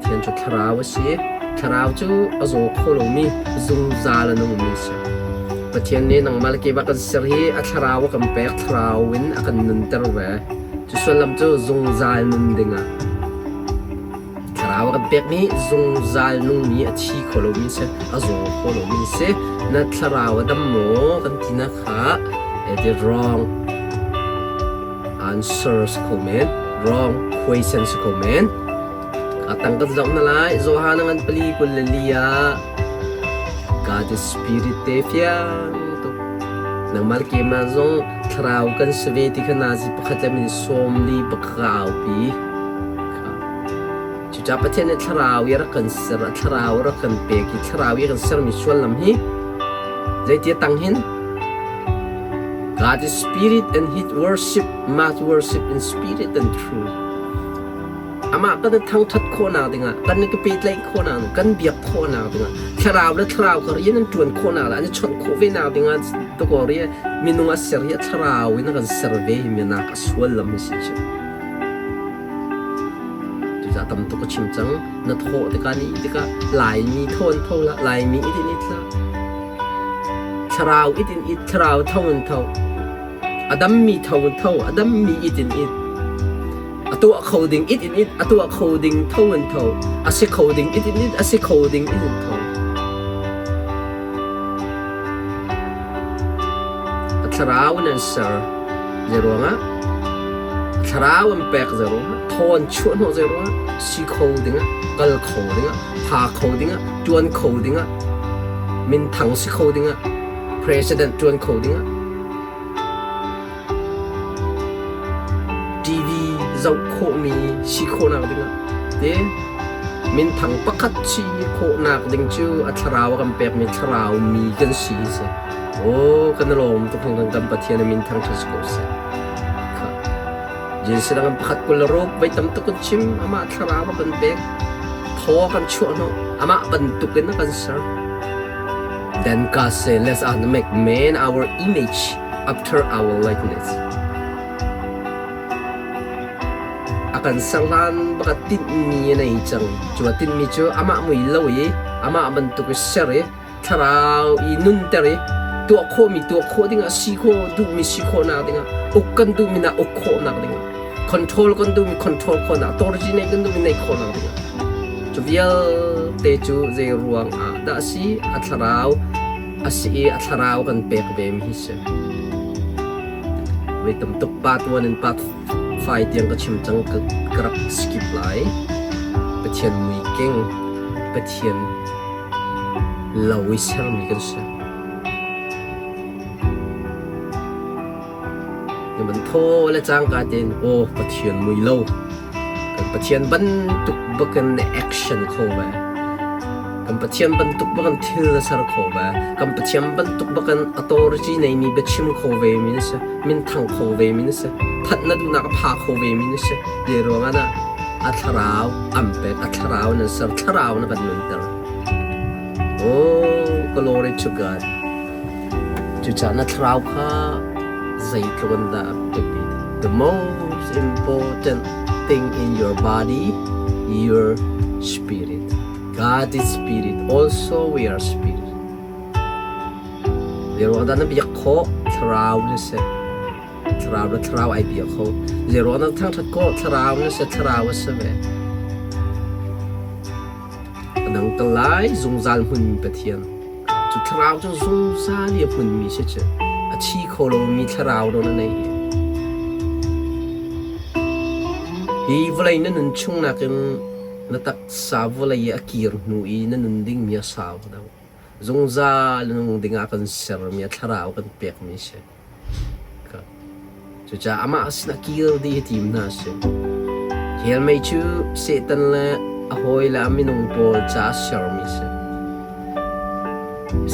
Pathian cu thlarau a si. Thlarau cu a zaw kho lomi zungzal a nungmi a si. Pathian nih nangmah le keimah kan ser hi a thlarau a kan pek, thlarau in a kan nunter ve. Cu sullam cu zungzal nun dingah thlarau. Thlarau a kan pekmi zungzal nungmi a thi kho lomi si, a zaw kho lomi si. Na thlarau a dam maw kan tinak kha it is wrong answer si kho men, wrong question si kho men. A tang kan zoh na lai. Johan a ngan pali 24 ah God is spirit te fiang tuk. Nangmah le keimah zong thlarau kan si ve ti kha nazi pakhat le min sawm li pakha pi. Cucaah Pathian nih thlarau i rak kan ser, thlarau rak kan pek i thlarau i kan sermi suallam hi zeiti a tang hin? God is spirit and he worship must worship in spirit and truth. Amah kan i thangṭhat khawhnak dingah, kan i pehtlaih khawhnak ding, kan biak khawhnak dingah, thlarau le thlarau kar in an ṭuan khawhnak le an i chawnh khawh ve nak dingah tukor i minung a ser hi a thlarau in a kan ser ve hi minak a suallam hi si cu. Cucaah tam tuk ka chim cang. Na thawh tikah ni tikah Laimi tho an tho la, Laimi it in it la. Thlarau it in it, thlarau tho in tho. A dammi tho in tho, a dammi it in it. A tuah kho ding it in it, a tuah kho ding tho in tho. A si kho ding it in it, a si kho ding it in tho. A thlarau in an ser. Zeiruangah? Thlarau an pek zeiruangah? Thaw an chuah hnawh zeiruangah? Si kho dingah, kal kho dingah, pha kho dingah, ṭuan kho dingah, minthang si kho dingah, president ṭuan kho dingah, TV zoh khawhmi si khawhnak dingah te minthang pakhat si khawhnak ding cu a thlarau a kan pekmi thlarau mi kan si si. Aw kan i lawm tuk hringhran kan Pathian a min thangṭhat si ko seh. Kha. Jesuh dang pakhat 26 voi tam tuk kan chim amah thlarau a kan pek thaw a kan chuah hnawh amah bantuk in a kan ser. Then God said, Let us make man our image after our likeness. A kan ser hlan baka tinhmi a nei cang. Cu a tinhmi cu amah mui lo i amah bantuk i ser i thlarau i nunter i tuah khawhmi tuah khawh dingah si khawh duhmi si khawhnak dingah uk kan duhmi na uk khawhnak dingah control kan duhmi control khawhnak authority neih kan duhmi neih khawhnak dingah cu vialte cu zei ruang ah dah si a thlarau a si i a thlarau kan pek ve mi hi si voi tam tuk part 1 and part 5 tiang ka chim cang ka rak skip lai. Pathian mui keng Pathian lo i sermi kan si. Man thaw le cangka tein aw Pathian mui lo kan Pathian bantuk bakin na action kho ve. Kan Pathian bantuk bakin thil na ser kho ve. Kan Pathian bantuk bakin authority neimi biachim kho ve mi na si. Minthang kho ve mi na si. That na duhnak a pha kho ve mi na si. Zei ruangah dah a thlarau an pek, a thlarau nan ser, thlarau na kan nunter. Oh, glory to God. Cucaah na thlarau kha zeitluk in dah a biapit. The most important thing in your body, your spirit. God is spirit, also we are spirit. Zeiruang dah na biak khawh? Thlarau na si. Thlarau le thlarau ai bia kho. Zeiruang dah thangṭhat khawh? Thlarau na si, thlarau a si ve. A dang tal lai zungzal hmunmi Pathian. Cu thlarau cu zungzal i a hmunmi si cu. A thi kho lomi thlarau do na nei hi. Hi vawlei na nun chung nakin na taksa vawlei i a kir hnu i na nun dingmi a sau deuh. Zungzal nung dingah kan sermi a thlarau kan pekmi si. Cucaah amah sinah kir dih hi tim hna a si. Hell mei cu Satan le a hawile a minung pawl caah sermi a si.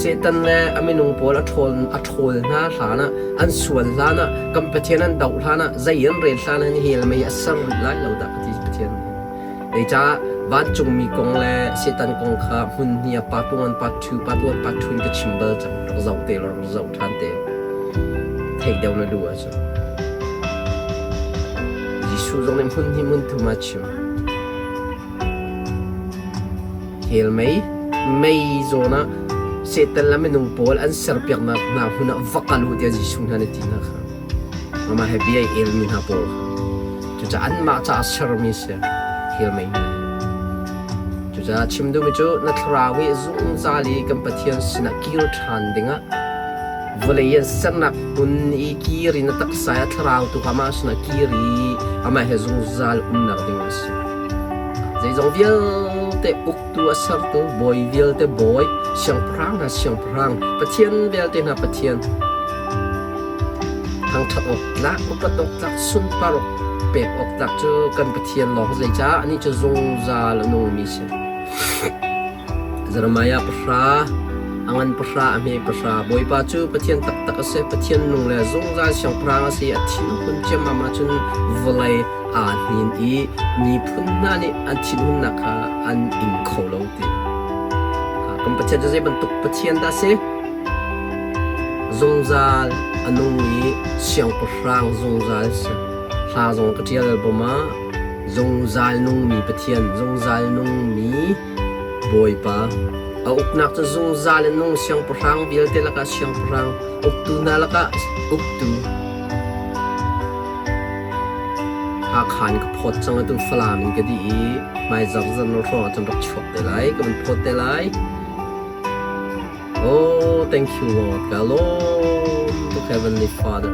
Satan le a minung pawl a ṭhawl, a ṭhawl hna hlanah, an sual hlanah, kan Pathian an doh hlanah, zei an rel hlanah hin hell mei a ser rih lai lo dah ka ti Pathian nih. Zeicah vancungmi kong le Satan kong kha hmun hnih ah part 1, part 2, part 1, part 2 in ka chim bal cang. Rak zoh te law rak zoh ṭhan te. Theih deuh na duh ahcun. Jesuh zong nih hmun hnih hmun thum ah chim. Hell mei, mei zawn ah Satan le minung pawl an serpiaknak hna hmun ah va kal u tiah Jesuh hna nih ti hna kha. Amah he bia i elmi hna pawl kha. Cucaah anmah caah sermi si hell mei hna hi. Cucaah chim duhmi cu na thlarau hi zungzal i kan Pathian sinah kir ṭhan dingah vawlei an sernak hmun i kir i na taksa i a thlarau tu kha amah sinah kir i amah he zungzal umnak ding a si. Zeizong vialte uktu a sertu bawi vialte bawi, siangpahrang hna siangpahrang, Pathian vialte hna Pathian, thangṭhat awk tlak, upat awk tlak, sunpar awk pek awk tlak cu kan Pathian lawng zeicah anih cu zungzal a nungmi si. Jeremiah pahra, a ngan pahra, a hme pahra. Bawipa cu Pathian taktak a si, Pathian nung le zungzal siangpahrang a si. A thinhun ciammam ahcun vawlei aa hnin i miphun hna nih an thinhunnak kha an ing kho lo ti. Kan Pathian cu zei bantuk Pathian dah a si? Zungzal a nung i siangpahrang zungzal a si. Hla zong ka ṭial album ah zungzal nungmi Pathian, zungzal nungmi Bawipa. A uknak cu zungzal in nung siangpahrang vialte lakah siangpahrang, uktu hna lakah uktu. Hakha in ka phawt cang atu Falam in ka dih i hmaizarh zan hrawng ah cun rak chuak te lai, ka van phawt te lai. Oh, thank you Lord. Ka lawm tuk Heavenly Father.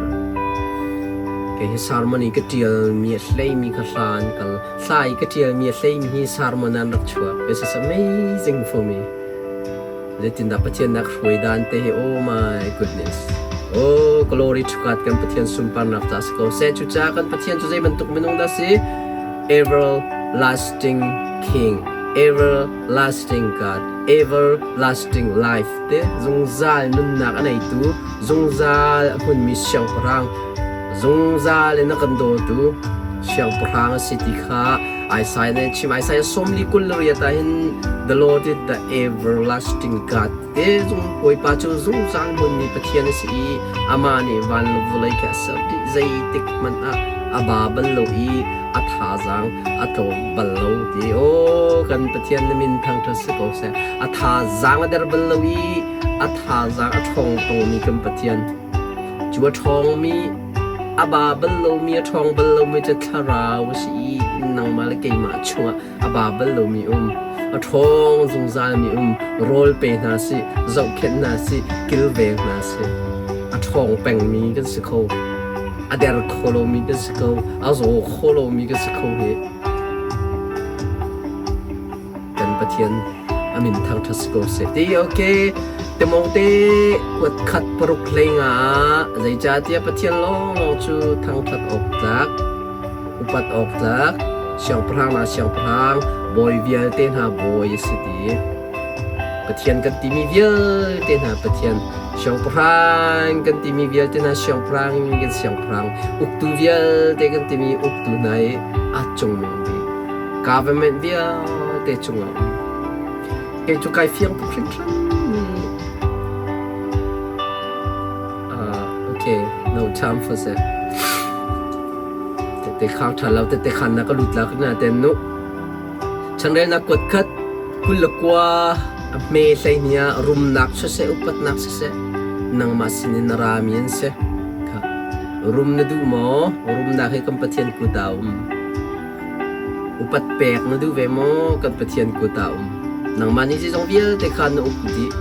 Kei hi sermon i ka ṭialmi a hleimi kha hla an kal. Hla i ka ṭialmi a hleimi hi sermon an rak chuak. This is amazing for me. Zeitindah Pathian nak hruai dan te hi oh my goodness. Oh, glory to God kan Pathian sunparnak ca si ko seh. Cucaah kan Pathian cu zei bantuk minung dah si? Everlasting King, everlasting God, everlasting life te zungzal nunnak a neitu, zungzal a hmunmi siangpahrang, zungzal in a kan dawtu siangpahrang a si ti kha Isaiah nih a chim. Isaiah 48 ah hin the Lord is the everlasting God te zung Bawipa cu zungzal hmunmi Pathian a si i amah nih van le vawlei khi a ser dih zeitik hmanh ah a ba bal lo i a thazaang a tlawm bal lo ti aw kan Pathian na min thangṭhat si ko seh a thazaang a der bal lo i a thazaang a ṭhawng tungmi kan Pathian cu a ṭhawngmi a ba bal lomi a ṭhawng bal lomi cu thlarau a si i nangmah le keimah chungah a ba bal lomi um a ṭhawng zungzalmi um rawl pe hna sih zohkhenh hna sih kilveng hna sih a ṭhawng pengmi kan si kho a der kho lomi kan si ko a zaw kho lomi kan si kho hi kan Pathian a min thangṭhat si ko seh ti okay Timote kuat khat paruk hlei nga ah zeicahtiah Pathian lawnglawng cu thangṭhat awk tlak upat awk tlak siangpahrang hna siangpahrang bawi vialte hna bawi a si ti Pathian kan timi vialte hna Pathian siangpahrang kan timi vialte hna siangpahrang kan siangpahrang uktu vialte kan timi uktu hna i a cungnung bik government vialte cungah um kei cu kai fiang tuk hringhran uh, okay no time for that tete khang ṭha lo tete khan na ka lut la ka na ten nu Changrelnak kuat khat 29 a hme hleihnih ah rumnak siseh upatnak siseh nangmah sinin na rami an si. Kha. Rum na duh maw? Rumnak hi kan Pathian kut ah a um. Upat pek na duh ve maw? Kan Pathian kut ah a um. Nangmah nih zeizong vialte kha na uk dih.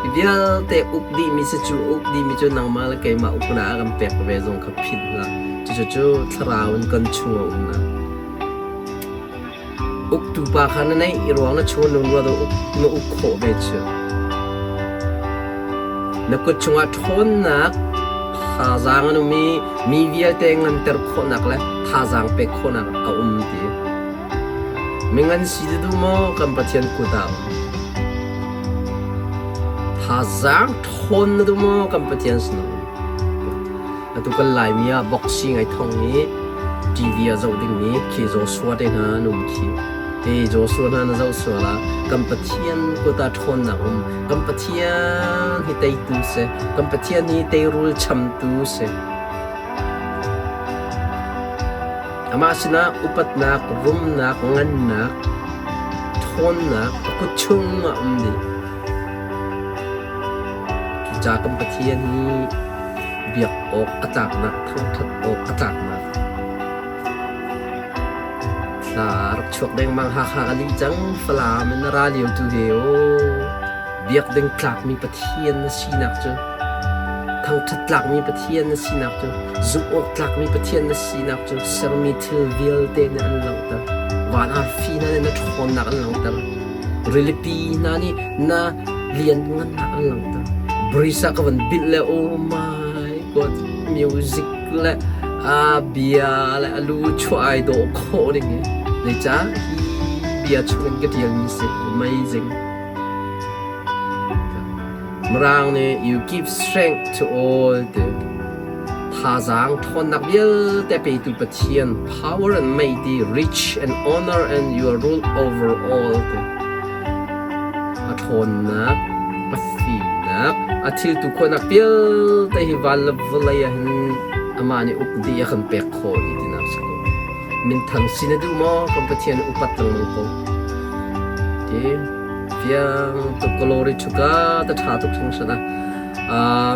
Hi vialte uk dihmi si cu uk dihmi cu nangmah le keimah uknak a kan pek ve zong kha philh hlah. Cucu cu thlarau in kan chung a umnak. Uktu pa kha na neih i ruang na chung nun rua na uk khawh ve cu. Na kut chungah ṭhawnnak thazaang an um i mi vialte nganter khawhnak le thazaang pek khawhnak a um ti. Mingan si na duh maw kan Pathian kut ah a um. Thazaang ṭhawn na duh maw kan Pathian sin a um. Atu kan Laimi ah boxing ai thong i TV ah zoh dingmi khi Joshua te hna an um khi. Hi Joshua hna na zoh sual ah kan Pathian kut ah ṭhawnnak um. Kan Pathian hi teitu si. Kan Pathian hi teirul chamtu si. Amah sinah upatnak, rumnak, ngannak, ṭhawnnak a kut chung ah um dih. Cucaah kan Pathian hi biak awk a tlaknak, thangṭhat awk a tlaknak. Thla rak chuak dengmang Hakha ka lih cang. Falam in na ra lio tu hi aw biak ding tlakmi Pathian na sinak cu thangṭhat tlakmi Pathian na sinak cu zumh awk tlakmi Pathian na sinak cu sermi thil vialte nih an langhter. Van arfi hna nih na ṭhawnnak an langhter. Rilipi hna nih na lianngannak an langhter. Brisa ka van bilh le oh my god music le a bia le a lu chuah ai dawh khawh ding hi zeicah hi bia chungin ka ṭialmi si amazing. Mirang nih you give strength to all ti thazaang ṭhawnnak vialte petu Pathian power and mighty rich and honor and your rule over all ti a ṭhawnnak a fimnak a thiltu khawhnak vialte hi van le vawlei ah hin amah nih uk dih a kan pek khawh dih tinak si ko. Minthang si na duh maw? Kan Pathian upat lengmang ko. Ti fiang tuk glory to God a ṭha tuk hringhran ah.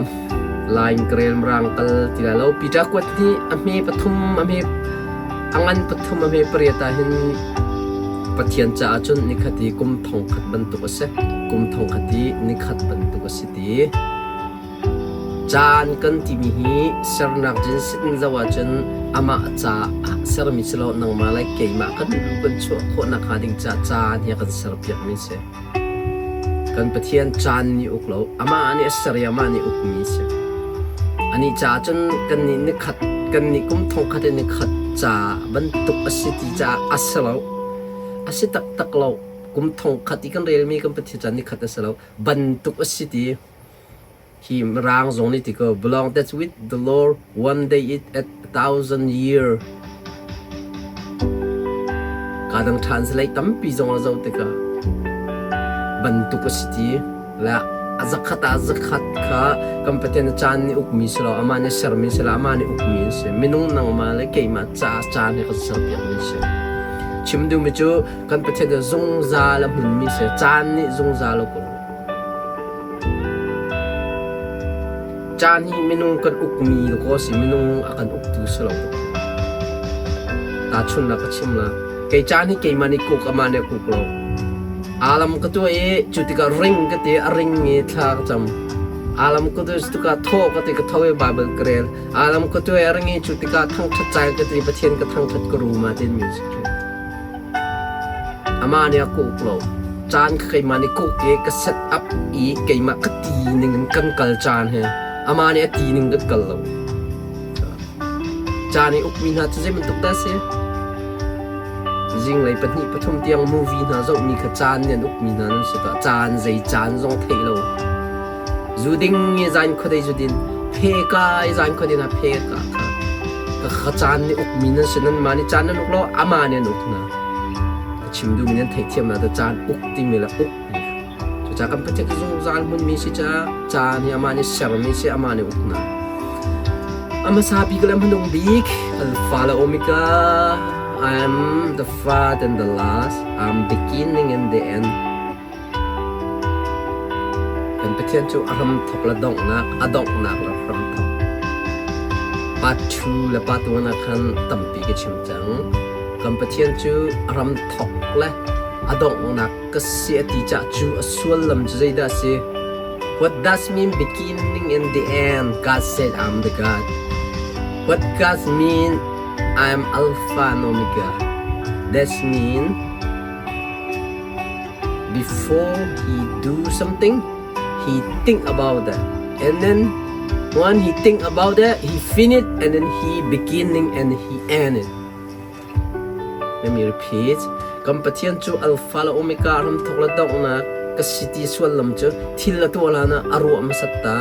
Line karel mirang kal ti lai lo. Peter kuat hi a hme pathum a hme a ngan pathum a hme pariat ah hin Pathian caah cun nikhat i kum thongkhat bantuk a si. Kum thongkhat i nikhat bantuk a si ti. Caan kan timi hi sernak Genesis in zoh ahcun amah caah sermi si lo nangmah le keimah kan lu kan chuah khawh nakhnga ding caah caan hi a kan serpiakmi a si. Kan Pathian caan nih uk lo, amah nih a ser i amah nih ukmi a si. Anih caah cun kannih nikhat, kannih kum thongkhat in nikhat ca bantuk a si ti caah a si lo. A si taktak lo. Kum thongkhat i kan relmi kan Pathian caan nikhat a si lo. Bantuk a si ti. Hi Mirang zong nih ti ko, belong that's with the Lord one day it at a thousand year. Ka dang translate tampi zong a zoh tikah bantuk a si ti le a zakhat ah zakhat kha kan Pathian caan nih ukmi si lo amah nih sermi si lo amah nih ukmi an si minung nangmah le keimah ca caan hi kan serpiakmi si chim duhmi cu kan Pathian cu zungzal a hmunmi si caan nih zungzal a uk Caan hi minung kan ukmi dakaw a si, minung a kan uktu si lo. Tahchunhnak ka chim la. Kei caan hi keimah nih kuk, amah nih a kuk lo. Alam ka tuah i cu tikah ring ka ti, a ring i thla ka cam. Alam ka tuah cu tikah thaw ka ti, ka tho i Bible ka rel. Alam ka tuah i a ring i cu tikah thangṭhat caan ka ti, Pathian ka thangṭhat ka rum ah tin music rel. Amah nih a kuk lo. Caan kha keimah nih kuk i ka set up i keimah ka ti ning in kan kal caan hi amah nih a ti ning kan kal lo. Caan i ukmi hna cu zei bantuk dah a si? Zinglei pahnih pathum tiang movie hna zohmi kha caan nih an ukmi hna nan si tuah. Caan zei caan zong theih lo. Zu ding i zan khuadei zu din, phe ka i zan khuadei na phe ka kha. Ka kha caan nih ukmi nan si nan mah nih caan nan uk lo amah nih an uk hna. Ka chim duhmi nan theihthiam na ta caan uk timi le uk mi. Cucaah kan Pathian cu zungzal hmunmi si caah caan hi amah nih sermi si amah nih uk hna. A hmasa bik le hmanung bik Alpha le Omega I am the first and the last I'm beginning and the end. Kan Pathian cu a hramthawk le donghnak, a donghnak le hramthawk. Part 2 le part 1 ah khan tampi ka chim cang. Kan Pathian cu a hramthawk le a donghnak ka si a ti cah cu a sullam cu zeidah a si? What does mean beginning and the end? God said I'm the God. What God mean I'm Alpha and Omega? That's mean Before he do something, he think about that. And then when he think about that, he finish and then he beginning and he end it. Let me repeat. Kan Pathian cu Alpha le Omega ramthok le donghnak ka si ti suallam cu thil a tuah hlan ah a ruah hmasat ta.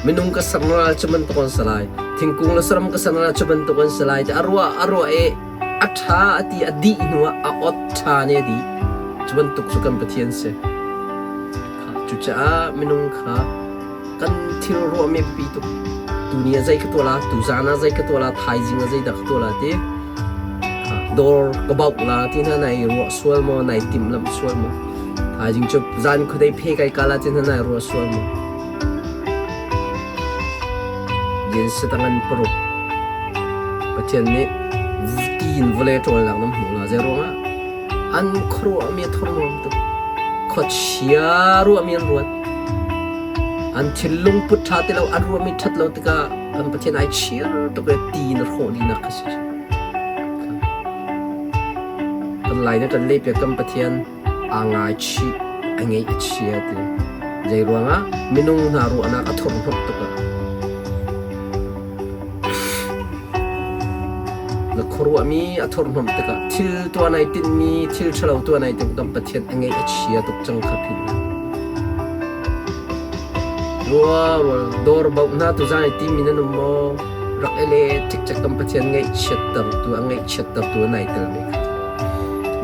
Minung ka ser ral cu bantuk an si lai. Thingkung le saram ka ser ral cu bantuk an si lai. Ti a ruah a ruah i a ṭha a ti a dih hnuah a ot ṭha nih a dih. Cu bantuk cu kan Pathian si. Cucaah minung kha kan thil ruahmi biapi tuk. Tuni ah zei ka tuah la, tuzaan ah zei ka tuah la, thaizing ah zeidah ka tuah la ti. Dawr ka bauh la ti hna nai ruah sual maw, nai timhlamh sual maw. Thaizing cu zan khuadei phe kai ka la ti hna nai ruah sual maw. Yin satangan paruk. Pathian nih ti. Ti in vawlei ṭawlnak nan hmuh la. Zei ruangah? An khuaruahmi a thurhnawm tuk. Khuachia ruahmi an ruat. An thinlung put ṭha ti lo, an ruahmi ṭhat lo tikah kan Pathian ai chir tuk i ti in a hrawh dihnak kha si. Kan lai na kan lehpiak kan Pathian aa ngaichih, a ngeih a chia ti. Zei ruangah minung hna ruahnak a thurhnawmh tuk ah. Na khuaruahmi a thurhnawmh tikah thil tuah nai tinhmi, thil ṭhalo tuah nai timh kan Pathian a ngeih a chia tuk cang kha philh hlah. Rua rual dawr bauh hna tuzan i timi nan um maw? Rak i le cikcek kan Pathian ngaihchiattertu a ngaihchiattertu a nai tel ve kha.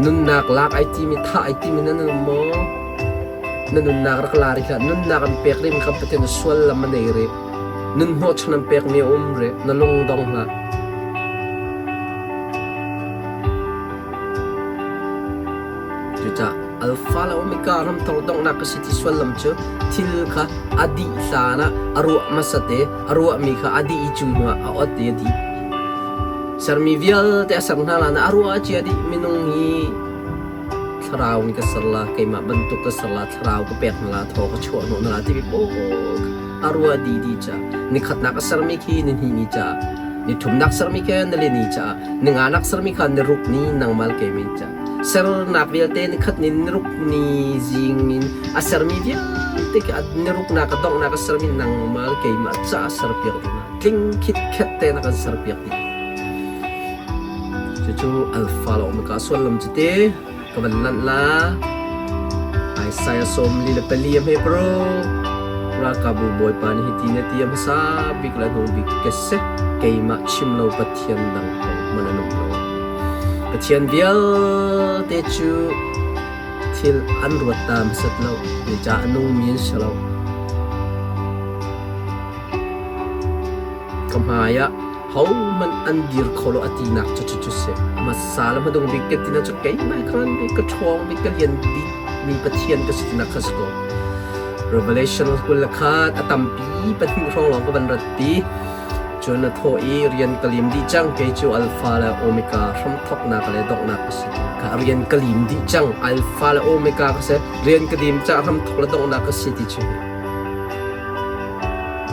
Nunnak lak ai timi thah ai timi nan um maw? Na nunnak rak la rih hlah. Nunnak an pek rih mi kan Pathian sual lam a nei rih. Nun hnawhchan an pek mi a um rih. Na lung dong hlah. Cucaah Alpha le Omega ramthar donghnak ka si ti sullam cu thil kha a dih hlan ah a ruah hmasat i a ruahmi kha a dih i cu hnuah a ot i a dih. Sermi vialte a ser hna hlan ah a ruah cia dih minung hi thlarau in ka ser la, keimah bantuk ka ser la, thlarau ka pek hna la, thaw ka chuah hnawh hna la timi pawl a ruah dih dih caah nikhatnak a sermi khi nihnih ni caah nithumnak sermi khi nilini caah ninganak sermi kha niruk ni nangmah le keimah caah sernak vialte nikhat ni niruk ni zing in a sermi vialte khi niruknak a donghnak a sermi nangmah le keimah caah serpiak ding ah tling khitkhet tein a kan serpiak dih. Cucu alpha le omega sullam cu ti ka van lanh la. Isaiah 44 a hme pro. Ralkapbu Bawipa nih hiti na ti a hmasa bik le hnung bik ka si. Keimah chim lo Pathian dang hohmanh an um lo. Pathian vialte cu thil an ruat ta hmasat lo. Zeicah a nungmi an si lo. Ka hmai ah hohmanh an dir kho lo a tinak cu cucu si. Hmasa le hmadung bik ka tinak cu keimah khan bik ka ṭhawng bik ka lian bik mi Pathian ka si tinak kha si ko. Revelation 21 a tampi pahnih hrawng lawng ka van rat ti. Cun a thawh i rian ka lim dih cang kei cu Alpha le Omega hramthawknak le donghnak ka si. Ka rian ka lim dih cang Alpha le Omega ka si. Rian ka lim cah hramthawk le donghnak ka si ti cu.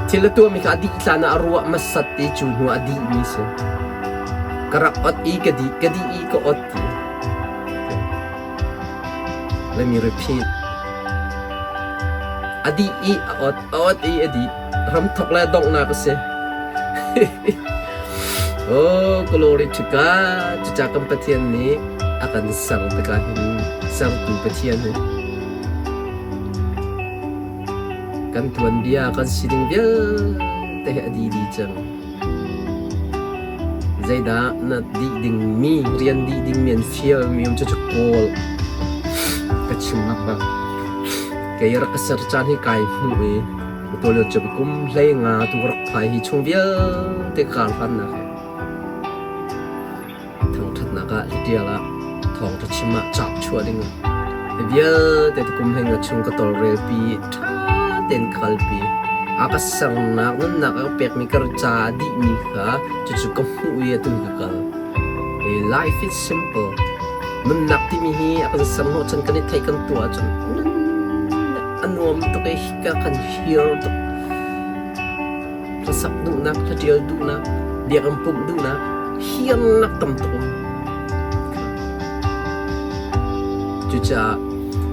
Thil a tuahmi kha a dih hlan ah a ruah hmasat i cu hnu ah a dihmi si. Ka rak ot i ka dih, ka dih i ka ot ti. Let me repeat. A dih i a ot, a ot i a dih. Ramthok le donghnak a si. Oh, glory to God. Cucaah kan Pathian nih a kan ser tikah hin sertu Pathian hi Kan tuanbia kan sining vialte hi a dih dih cang. Zeidah na dih dingmi, rian dih dingmi an fialmi um cucu kawl ka chim nak bak. Kei rak ka ser caan hi kai hmuh i tualio cu kum 15 tu rak phai hi chung vialte kar hlannak hi. Thangṭhatnak ah hitial ah thawngṭha chim ah cauk chuah ding hi vialte kum hlei nga chung ka tawlrelpi ṭha tein ka kalpi. A ka sernak nunnak a ka pekmi ka ca dihmi kha cucu ka hmuh i atu hi ka kal. Life is simple. Nunnak timi hi a kan ser hnawhchan kan i theih kan tuah ahcun nunnak a nuam tuk i hika kan hir tuk. Hlasak duhnak, hlaṭial duhnak, biakinn pumh duhnak, hiarnak tam tuk um. Cucaah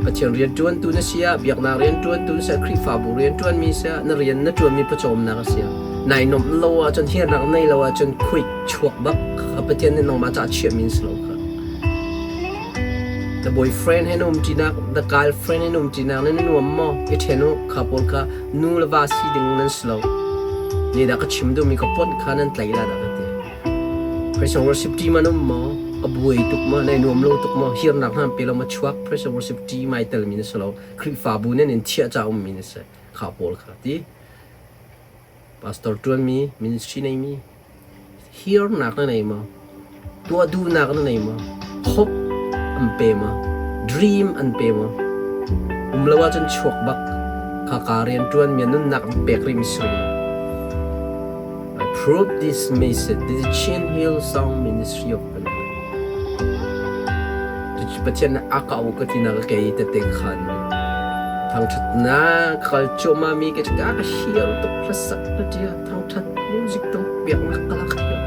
Pathian rianṭuantu na si ah, biaknak rianṭuantu na si ah, Khrihfabu rianṭuanmi si ah, na rian na ṭuanmi pawcawmnak a si ah, nai nuamh lo ahcun, hiarnak nei lo ahcun khuik chuak bak kha Pathian nih nangmah caah chiahmi an si lo kha. Na boyfriend he na umṭinak, na girlfriend he na umṭinak nan i nuam maw? I ṭhen u, kha pawl kha nu le va si ding nan si lo. Nih dah ka chim duhmi ka ponh kha nan tlaih la dah ka ti. Praise and worship team an um maw? A buai tuk maw? Nai nuam lo tuk maw? Hirnak hna pe lo ma chuak? Praise and worship team ai telmi na si lo. Khrihfabu nan in thiah ca ummi na si. Kha pawl kha ti. Pastor ṭuanmi, ministry neimi, hirnak na nei maw? Tuah duhnak na nei maw? Hope an pe maw? Dream an pe maw? Um lo ahcun chuak bak. Khaka rianṭuanmi a nunnak an pek rihmi si rih. I prove this message. This is Chin Hill Song Ministry of Canada. Pathian nih a ka au ka ti nak kei tete khan thangṭhatnak kal cuahmah mi ka ka ka hiar tuk hlasak ka ṭial thangṭhat music tung piaknak ka lak hiar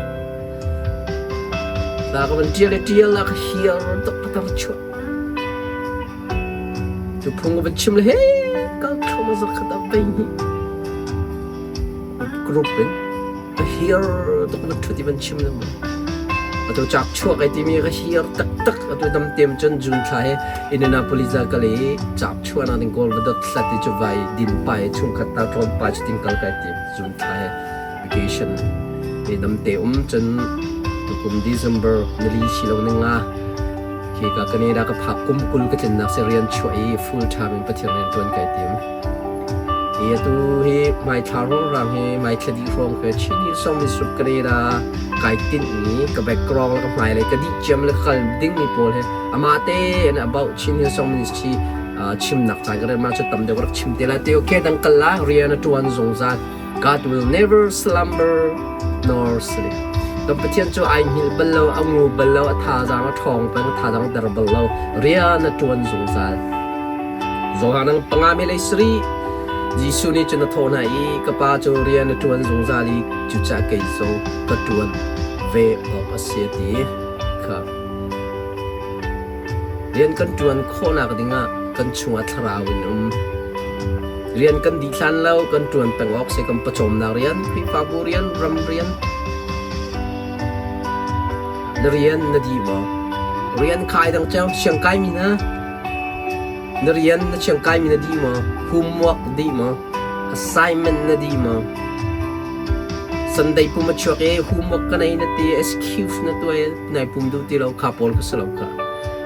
la ka van ṭial le ṭial la ka hiar tuk ka tar chuah tu phung ka van chim le he kal thluahmah zakhat ah vei hnih group in Ka hir tuk na ṭhut i van chim le mu. Atu cak chuak ai timi ka hir taktak atu dam tem cun June thla he Indianapolis ah kal i cak chuahnak ding goal va dot hlat i cu vai din pa i chungkhat ta tlawn pa cu ting kal kai tim June thla he vacation i dam te um cun tukum December nili si lo ning nga khi ka Canada ka phak kum 20 ka tlinnak se rian chuah i full time in Pathian rian ṭuan kai tim. Hi atu hi hmaithla ruangrang hi hmaithla dih hrawng khi Chin Hillsong Misruk Canada kai tinhmi ka background le ka hmailei ka dih ciam le ka kal dingmi pawl hi amah tein about Chin Hillsong Ministry chimnak caan ka rel ma cu tam deuh rak chim te lai te okay dang kal la rian a tuan zungzal. God will never slumber nor sleep. Kan Pathian cu ai hngilh bal lo, a ngu bal lo, a thazaang a ṭhawng peng, a thazaang a der bal lo, rian a ṭuan zungzal. Johan ang panga mi lei sarih Jesuh nih cun a thawh hna i ka pa cu rian a ṭuan zungzal i cucaah kei zong ka ṭuan ve awk a si a ti. Kha rian kan ṭuan khawhnak dingah kan chungah thlarau in um. Rian kan dih hlan lo kan ṭuan peng awk si kan pawcawmnak rian, Khrihfabu rian, ram rian. Na rian na dih maw? Rian khai dang ceu siang kaimi na? Na rian na siang kaimi na dih maw? Homework dih maw? Assignment na dih maw? Sunday pum a chuak i homework ka nei na ti excuse na tuai nai pum duh ti lo kha pawl ka si lo kha.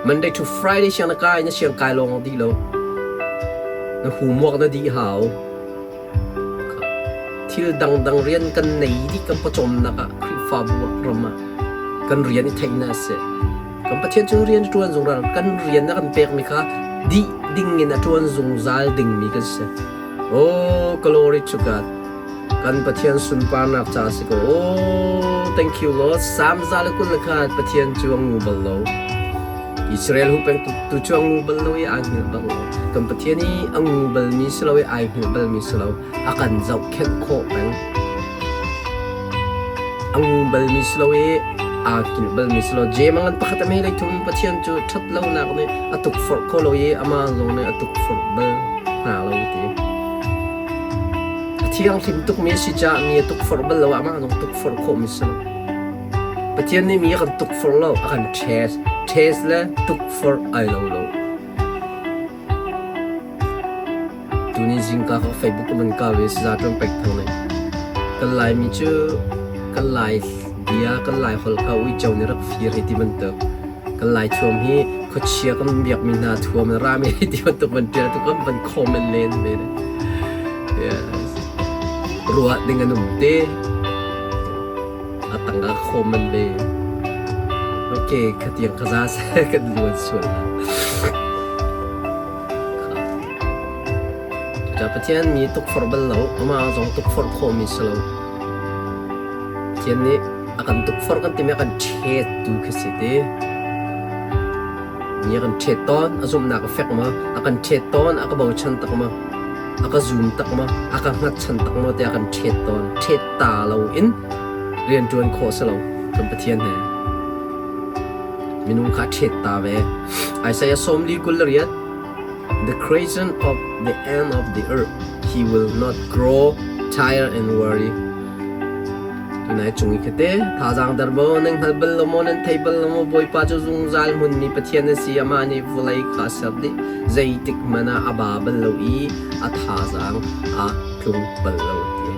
Monday to Friday siang na kai na siang kai lawng dih lo. Na homework na dih hau. Thil dangdang rian kan nei dih kan pawcawmnak ah Khrihfabu ah ram ah kan rian i theihnak a si. Kan Pathian cu rian a ṭuan zungzal. Kan rian a kan pekmi kha dih ding in a ṭuan zungzal dingmi kan si. Oh, glory to God. Kan Pathian sunparnak ca si ko. Oh, thank you Lord. Psalm 121 Pathian cu a ngu bal lo. Israel hu peng tu cu a ngu bal lo i aa hngilh bal lo. Kan Pathian i a ngu balmi si lo i ai hngilh balmi si lo. A kan zohkhenh khawh peng. A ngu balmi si lo i aa hngilh balmi si lo. Jeim a ngan pakhat a mei lei thum Pathian cu ṭhat lonak nih a tukforh kho lo i amah zong nih a tukforh bal hna lo ti. A thianghlim tukmi a si caah mi a tukforh bal lo amah zong tukforh khawhmi si lo. Pathian nih mi a kan tukforh lo, a kan test. Test le tukforh ai lo lo. Tuni zingka ka Facebook ka van kau i saza ṭuan pek thang nih kan Laimi cu kan Lai bia kan Lai holh kha uico nih rak fir hei ti bantuk kan Lai thuam hi khuachia kan biakmi hna thuam na rami hei ti bantuk van ṭial tu kan van comment len ve ne. Yes. Ruah ding an um te. A tangah comment ve. Okay, khatiang khaza se kan luan sual. Cucaah Pathian mi tukforh bal lo, amah zong tukforh khawhmi si lo. Pathian nih a kan tukforh kan timi a kan ṭhet tu khi si ti. Mi a kan ṭhet tawn, a zumhnak a fek ma, a kan ṭhet tawn, a ka bochan tak ma, a ka zum tak ma, a ka hngatchan tak ma tiah a kan ṭhet tawn. Ṭhet ta lo in rianṭuan khawh si lo kan Pathian he. Minung kha a ṭhet ta ve. Isaiah 48 The creation of the end of the earth, he will not grow tired and weary. Tunai cung i khate thazaang dar maw nan hngal bal lo maw nan thei bal lo maw Bawipa cu zungzal hmunmi Pathian a si amah nih vawlei kha a ser dih zeitik hmanh ah a ba bal lo i a thazaang a tlung bal lo ti.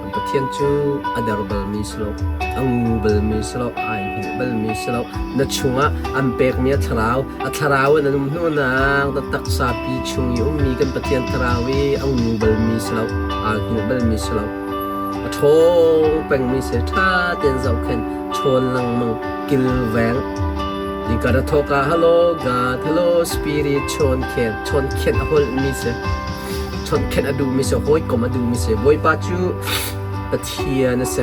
Kan Pathian cu a der balmi si lo, a ngu balmi si lo, ai hngilh balmi si lo. Na chungah an pekmi a thlarau, a thlarau in an um hnu nak na taksa pi chung i ummi kan Pathian thlarau i a ngu balmi si lo, aa hngilh balmi si lo. A ṭhawng pengmi si, ṭha tein zohkhenh, chawn lengmang, kilveng. Nikar a thawk ah hello God, hello Spirit, chawn khen, chawn khen a holhmi si. Chawnhkhenh a duhmi si, hawikom a duhmi si. Bawipa cu Pathian a si.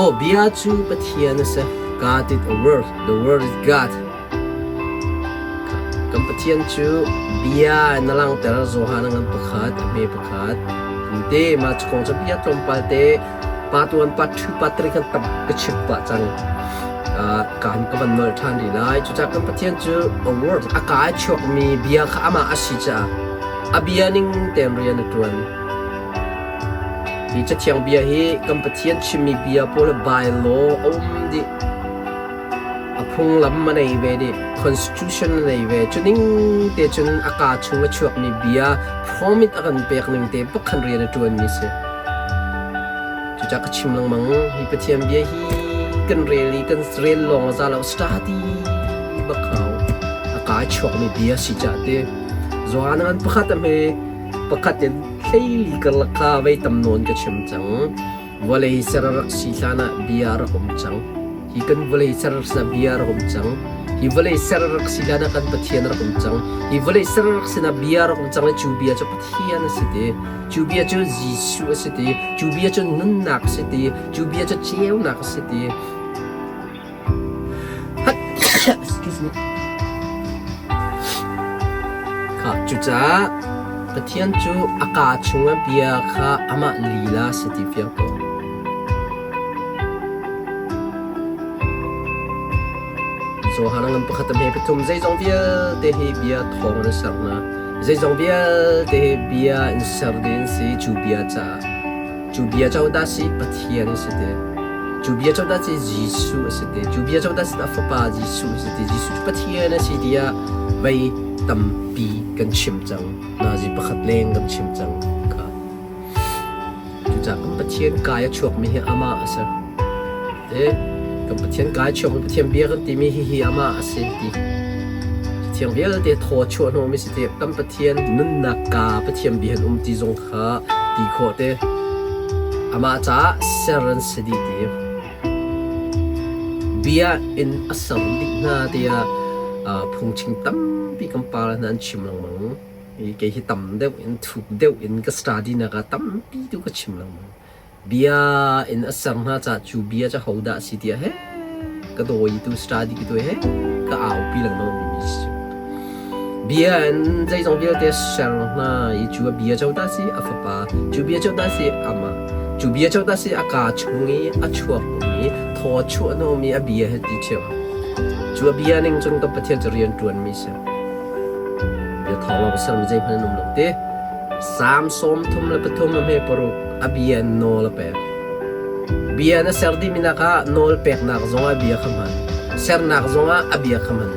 Aw, bia cu Pathian a si. God is a word. The word is God. Kan Pathian cu bia in a langhter Johan a ngan pakhat, a hme pakhat. Te mah cu kong cu bia tlawmpal te part 1, part 2, part 3 kan tam ka chim pah cang. Kaan ka van nolh ṭhan rih lai. Cucaah kan Pathian cu a word a kaa chuakmi bia kha amah a si caah a bia ning tein rian a ṭuan. Hi Cathiang bia hi kan Pathian chimmi bia pawl bylaw a um dih. A phunglam a nei ve dih. Constitution a nei ve. Cu ning te cun a kaa chung a chuakmi bia promise a kan pek ning te bak khan rian a ṭuanmi si. Cucaah ka chim lengmang. Hi Pathian bia hi kan rel i kan rel lawng a za lo. Study bak hau. A kaa chuakmi bia si caah ti. Johan ngan pakhat a hme pakhat in hleili karlak kha vei tam nawn ka chim cang. Vawlei ser a rak si hlan ah bia a rak um cang. Hi kan vawlei ser a bia a rak um cang. Hi vawlei ser a rak si hlan ah kan Pathian a rak um cang. Hi vawlei ser a rak sinah bia a rak um cang i cu bia cu Pathian a si ti. Cu bia cu Jesuh a si ti. Cu bia cu nunnak a si ti. Cu bia cu ceunak a si ti. Excuse me. Kha cucaah Pathian cu a kaa chungah bia kha amah lila si ti fiang ko. Johan a ngan pakhat a hme pathum zeizong vialte hi bia thawng in ser hna. Zeizong vialte hi bia in ser ding si cu bia caah. Cu bia cu dah si Pathian a si ti. Cu bia cu dah si Jesuh a si ti. Cu bia cu dah si a Fapa Jesuh a si ti. Jesuh cu Pathian a si tiah vei tampi kan chim cang. Nazi pakhat leng kan chim cang. Kha. Cucaah kan Pathian kai a chuakmi hi amah a si. Te kan Pathian kai chuakmi Pathian bia kan timi hi hi amah a si ti. Thiang vialte thaw chuah hnawhmi si ti kan Pathian nunnak ka Pathian bia an um ti zong kha ti khawh te amah caah ser an si dih ti bia in a ser dih hna tiah phungchim tampi kan pa le hna an chim lengmang i kei hi tam deuh in thuk deuh in ka study nak ah tampi tu ka chim lengmang bia in a ser hna caah cu bia cu hodah a si tiah he ka dawi tu study ka tuah he ka aupi lengmang mi si bia in zeizong vialte ser hna i cu a bia cu dah si a fapa cu bia cu dah si amah cu bia cu dah si a kaa chung i a chuak mi thaw chuah hnawmi a bia he ti ṭhiam cu a bia ning cun ka Pathian cu rian ṭuan mi si bia thawng lawng sermi zeihmanh an um lo ti Salm 33 a hme paruk a bia nawl a pek. Bia na ser dihmi nak ah nawl peknak zongah bia kha hman. Sernak zongah a bia kha hman.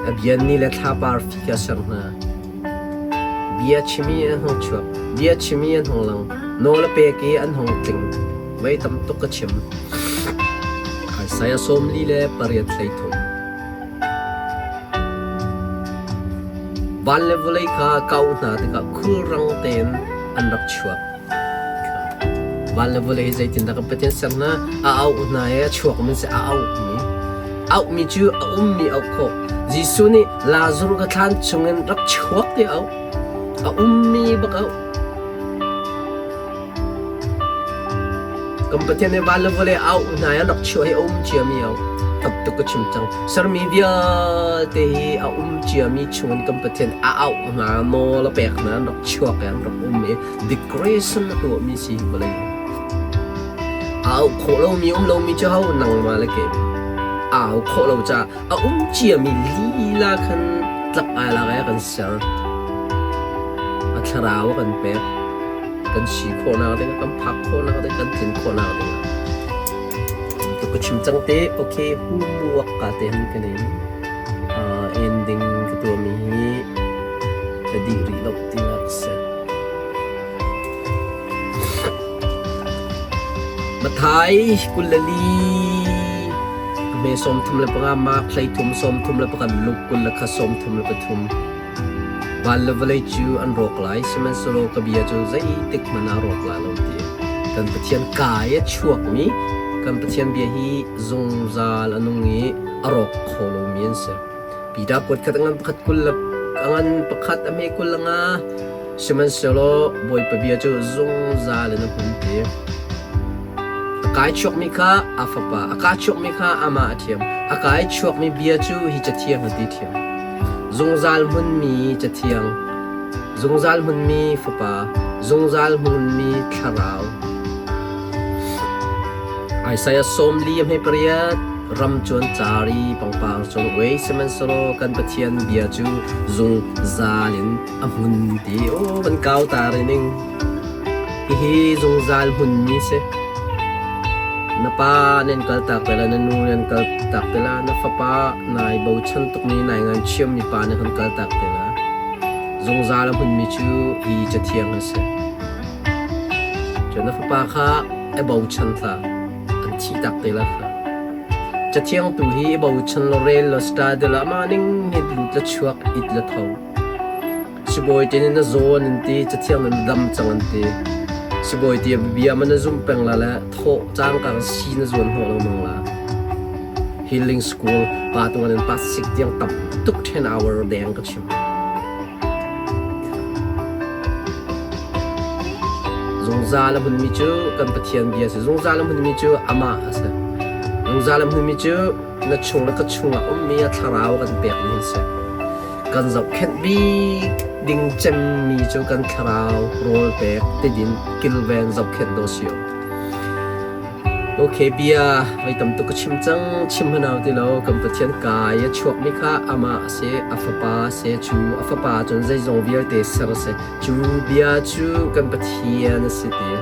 A bia ni le thlapar fi kha ser hna. Bia chimi an hung chuak. Bia chimi an hung lang. Nawl a pek i an hung tling. Voi tam tuk ka chim. Isaiah 48 thleithum. Van le vawlei kha kau hna tikah khulrang tein an rak chuak. Van le vawlei hi zeitindah kan Pathian ser hna? A auh hna i a chuakmi si a auhmi. Auhmi cu a ummi auh khawh. Jesuh nih Lazarus ka thlan chungin rak chuak ti auh. A ummi bak auh. Kan Pathian nih van le vawlei auh hna i an rak chuah hi a um ciami a tam tuk ka chim cang. Sermi vialte hi a um ciami chungin kan Pathian a auh hna, nawl a pek hna, an rak chuak i an rak um i declaration a tuahmi si hi vawlei. A auh khawh lomi um lomi cu ho nangmah le keimah. A auh khawh lo caah a um ciami lila khan tlak ai lak i a kan ser. A thlarau a kan pek. Kan si khawhnak ding, kan phak khawhnak ding, kan tlin khawhnak ding. Ka chim cang te, okay, homework ka te han kan in ending ka tuahmi hi ka dih rih lo tinak si. Mathai 24 hme 35 Mark 33 31 Luke 21 33 Van le vawlei cu an rawk lai sihmanhsehlaw ka bia cu zeitik hmanh ah rawk lai lo ti kan Pathian kaa i a chuakmi kan Pathian bia hi zungzal a nung i a rawk kho lomi an si. Peter kuat khat a ngan pakhat 20 le a ngan pakhat a hme 25 Sihmanhsehlaw Bawipa bia cu zungzal in a hmun ti. kai chuakmi kha a Fapa, a kaa chuakmi kha amah a ṭhiam. A kai chuakmi bia cu hi Cathiang a ti ṭhiam. Zungzal hmunmi Cathiang, zungzal hmunmi Fapa, zungzal hmunmi Thlarau. Isaiah 40 a hme pariat ram cun cari pangpar cun uai sihmanhsehlaw kan Pathian bia cu zungzal in a hmun ti aw kan kau ta re ning. Hihi zungzal hmunmi si. Na pa nan kaltak te la, na nu nan kaltak te la, na fapa nai bochan tukmi nai nganchiammi pa nih kan kaltak te la. Zungzal a hmunmi cu hi cathiang a si. Cun na fapa kha i bochan hlah, an thihtak te la kha. Cathiang tu hi i bochan law rel law study law amah ning hi lut la chuak it la tho. Sibawi te nih na zaw an ti, cathiang nan dam cang an ti. Sibawi ti bia man na zum peng la le thawh cangkang si na zuan hnawh lengmang la. Healing school pa tuan in pa sik tiang tam tuk 10 hour deng ka chim. Zungzal a hmunmi cu kan Pathian bia si. Zungzal a hmunmi cu amah a si. Zungzal a hmunmi cu na chung le ka chungah ummi a thlarau kan pekmi an si. Kan zohkhenh bik ding cemmi cu kan thlarau rawl pek tidin kilven zohkhenh dawh si. Okay, bia voi tam tuk ka chim cang, chim hanau ti lo. Kan Pathian kai a chuakmi kha amah a si, a fapa a si, cu a fapa cun zeizong vialte ser a si. Cu bia cu kan Pathian a si ti.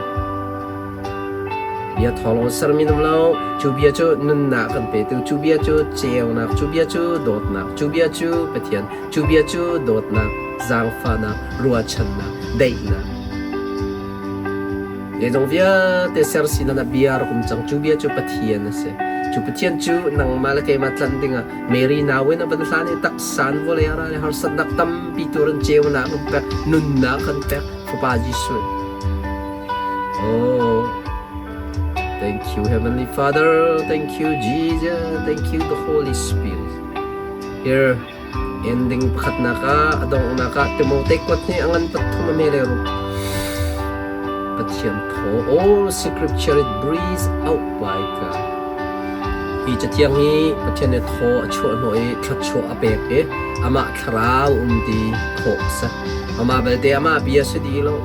Bia thawng sermi nam lo, cu bia cu nunnak kan petu, cu bia cu ceunak, cu bia cu dawtnak, cu bia cu Pathian, cu bia cu dawtnak, zaangfahnak, ruahchannak, daihnak. Zeizong vialte ser sinak ah bia rak um cang. Cu bia cu Pathian a si. Cu Pathian cu nangmah le keimah tlanh dingah Mary nau in a van hlan i taksa in vawlei ah ra i harsatnak tampi tur in ceunak kan pek, nunnak kan pek, Fapa Jesuh. Oh, thank you Heavenly Father, thank you Jesus, thank you the Holy Spirit. Here, ending pakhatnak ah a donghnak ah Timote kuat nih a ngan pathum a me le ruk. Pathian thaw all scripture it breathes out by God. Hi cathiang hi Pathian nih thaw a chuah hnawh i thluachuah a pek i amah thlarau um ti khawh a si. Amah belte amah bia si di lo.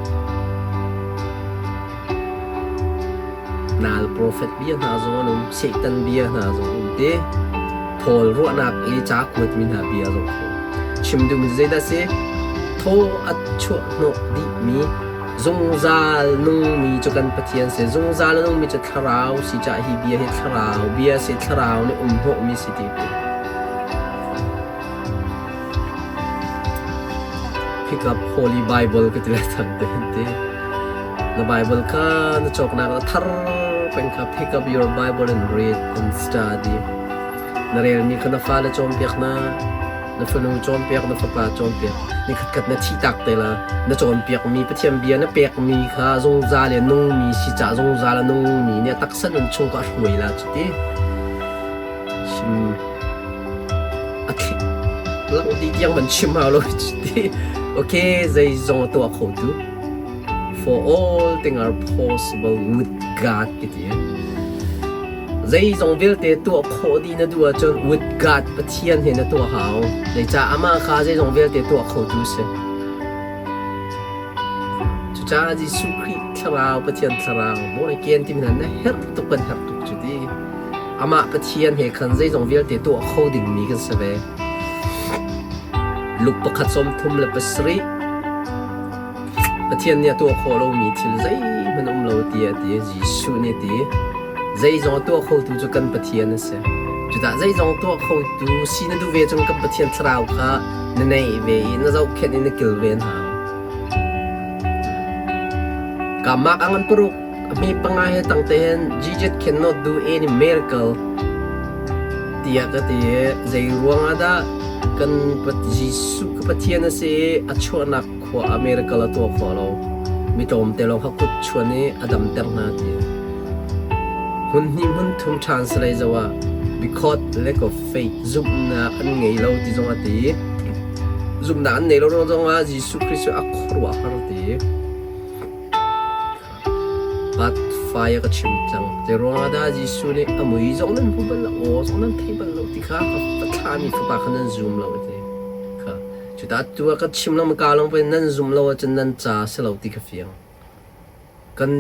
Nal profet bia hna zong an um, Satan bia hna zong um ti. Paul ruahnak i ca kuatmi hna bia zong kho. Chim duhmi zeidah si? Thaw a chuah hnawh dihmi zungzal nungmi cu kan Pathian si. Zungzal a nungmi cu thlarau si caah hi bia hi thlarau bia si, thlarau nih um hnawhmi si ti. Pick up Holy Bible ka ti lai thang te ti. Na Bible kha na cawknak ah thar peng kha pick up your Bible and read and study. Na relmi kha na fale cawnpiak hna, na fanu cawnpiak, na fapa cawnpiak. Ni khatkhat na thihtak te la, na cawnpiakmi Pathian bia na pekmi kha zungzal i a nungmi si cah zungzal a nungmi nih a taksa nun chung kha a hruai la cu ti. Chim a thli lang ti tiang man chim hau lo ti. Okay, zeizong a tuah kho tu. For all things are possible with God ti ti. Zeizong vialte tuah khawh dih na duh ahcun with God Pathian he na tuah hau. Zeicah amah kha zeizong vialte tuah khotu si. Cucaah Jesuh Khrih thlarau Pathian thlarau born again timi hna na herh tuk kan herh tuk cu ti. Amah Pathian he khan zeizong vialte tuah kho dingmi kan si ve. Luke pakhat 37 Pathian nih a tuah khawh lomi thil zeihmanh um lo tiah a ti. Jesuh nih a ti. Zeizong a tuah khotu cu kan Pathian a si. Cudah zeizong tuah khotu si na duh ve cun kan Pathian thlarau kha na neih ve i na zohkhenh i na kilven hau. Kamak ang an paruk a hme panga he tang te hin Jesus cannot do any miracle tiah ka ti i zei ruangah dah kan Jesuh ka Pathian a si i a chuahnak khua ah miracle a tuah khawh lo. Mi tlawmte lawng kha kut chuan i a damter hna ti. Hmun hnih hmun thum translate zoh ah because lack of faith zumhnak an ngei lo ti zong a ti. Zumhnak an nei lo ruang zong ah Jesuh Khrist cu a khuaruahhar ti. But 5 ah ka chim cang. Zei ruangah dah Jesuh nih a mui zong nan hmu bal lo, aw zong nan thei bal lo ti kha ka thlahmi fapa kha nan zum lo a ti. Kha cuta tu ah ka chim lengmang ka lawng pei nan zum lo ahcun nan ca a si lo ti kha fiang. Kan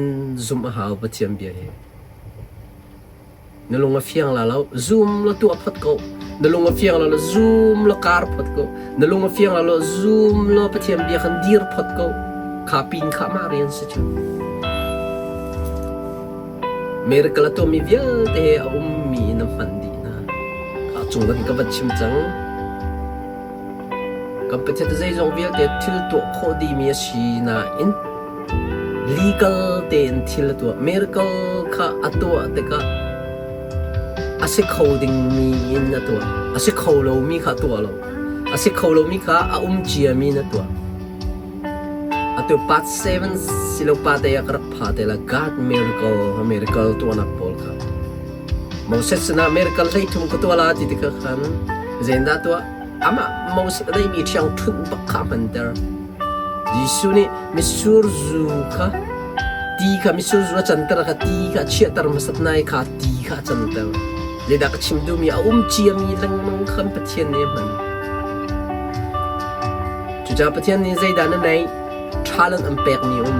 zumh a hau Pathian bia hi. Na lung a fiang la lo, zum law tuah phot ko. Na lung a fiang la lo, zum law kar phot ko. Na lung a fiang la lo, zum law Pathian bia khan dir phot ko. Kha pin kha mah rian si cu. Miracle a tuahmi vialte he a ummi na hman dih hna. Kha cung kan ka van chim cang. Kan Pathian zeizong vialte thil tuah khawh dihmi a si nain legal tein thil a tuah. Miracle kha a tuah tikah a si kho dingmi in a tuah. A si kho lomi kha a tuah lo. A si kho lomi kha a um ciami in a tuah. Atu part 7 silo pa te ah ka rak pha te la God miracle miracle tuahnak pawl kha. Moses sinah miracle 13 ka tuah la ti tikah khan zeidah tuah? Amah Moses a neihmi ṭhiangṭhunh bak kha a hmanter. Jesuh nih mitsur zu kha ti kha mitsur zu a canter kha ti kha a chiahter hmasat nai kha ti kha a canter. Zeidah ka chim duhmi a um ciami lengmang khan Pathian nih a hman. Cucaah Pathian nih zeidah na neih? Talent an pekmi um,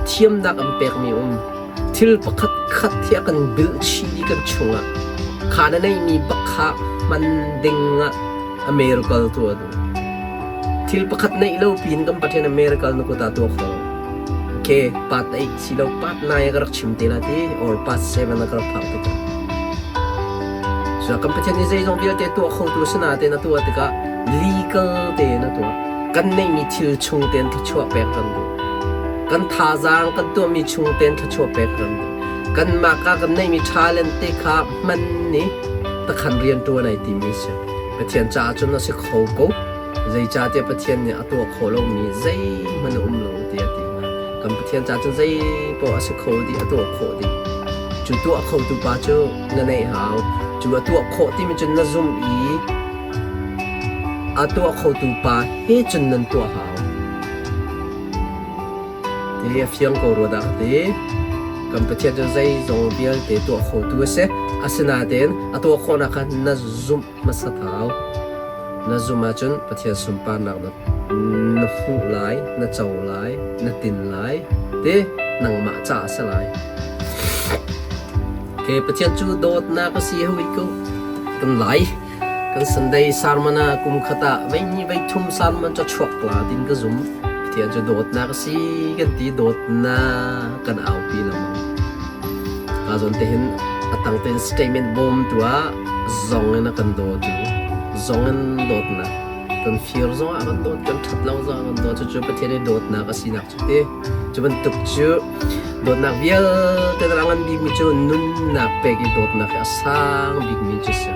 thiamnak an pekmi um, thil pakhat khat hi a kan bilh chih i kan chungah kha na neihmi bak kha hman ding ah a miracle tuah duh. Thil pakhat neih lo piin kan Pathian a miracle na kut ah tuah kho. Okay, part 8 si lo part 9 ka rak chim te la ti or part 7 ah ka rak phak tikah. So kan Pathian nih zeizong vialte tuah kho tu si nain a tuah tikah legal tein a tuah. Kan neihmi thil chung tein thluachuah pek kan duh. Kan thazaang kan tuahmi chung tein thluachuah pek kan duh. Kanmah ka kan neihmi talent te kha hman nih takhan rian ṭuan ai timi si. Pathian caah cun a si kho ko. Zeicahtiah Pathian nih a tuah khawh lomi zeihmanh a um lo tiah a ti hna. Kan Pathian caah cun zei paoh a si kho dih, a tuah khawh dih. Cu tuah khotu pa cu na neih hau. Cu a tuah khawh timi cun na zumh i a tuah khotu pa he cun nan tuah hau. Ti a fiang ko rua dah ka ti. Kan Pathian cu zeizong vialte tuah khotu a si. Asinain a tuah khawhnak kha na zumh hmasat hau. Na zumh ahcun Pathian sunparnak na, na hmuh lai, na co lai, na tin lai, ti nangmah ca a si lai. Okay, Pathian cu dawtnak a si hawi ko. Kan lai. Kan Sunday sermon ah kum khat ah vei hnih vei thum sermon cu chuak la tin ka zum. Pathian cu dawtnak a si kan ti dawtnak kan aupi lengmang. Ka zawn te hin a tang tein statement bawm tu ah zong in a kan dawtu zong in dawtnak kan fir zong ah kan dawt kan ṭhat lo zong ah kan dawt cucu Pathian i dawtnak a sinak cu ti cu bantuk cu dawtnak vialte a ngan bikmi cu nunnak pek i dawtnak hi a sang bikmi cu si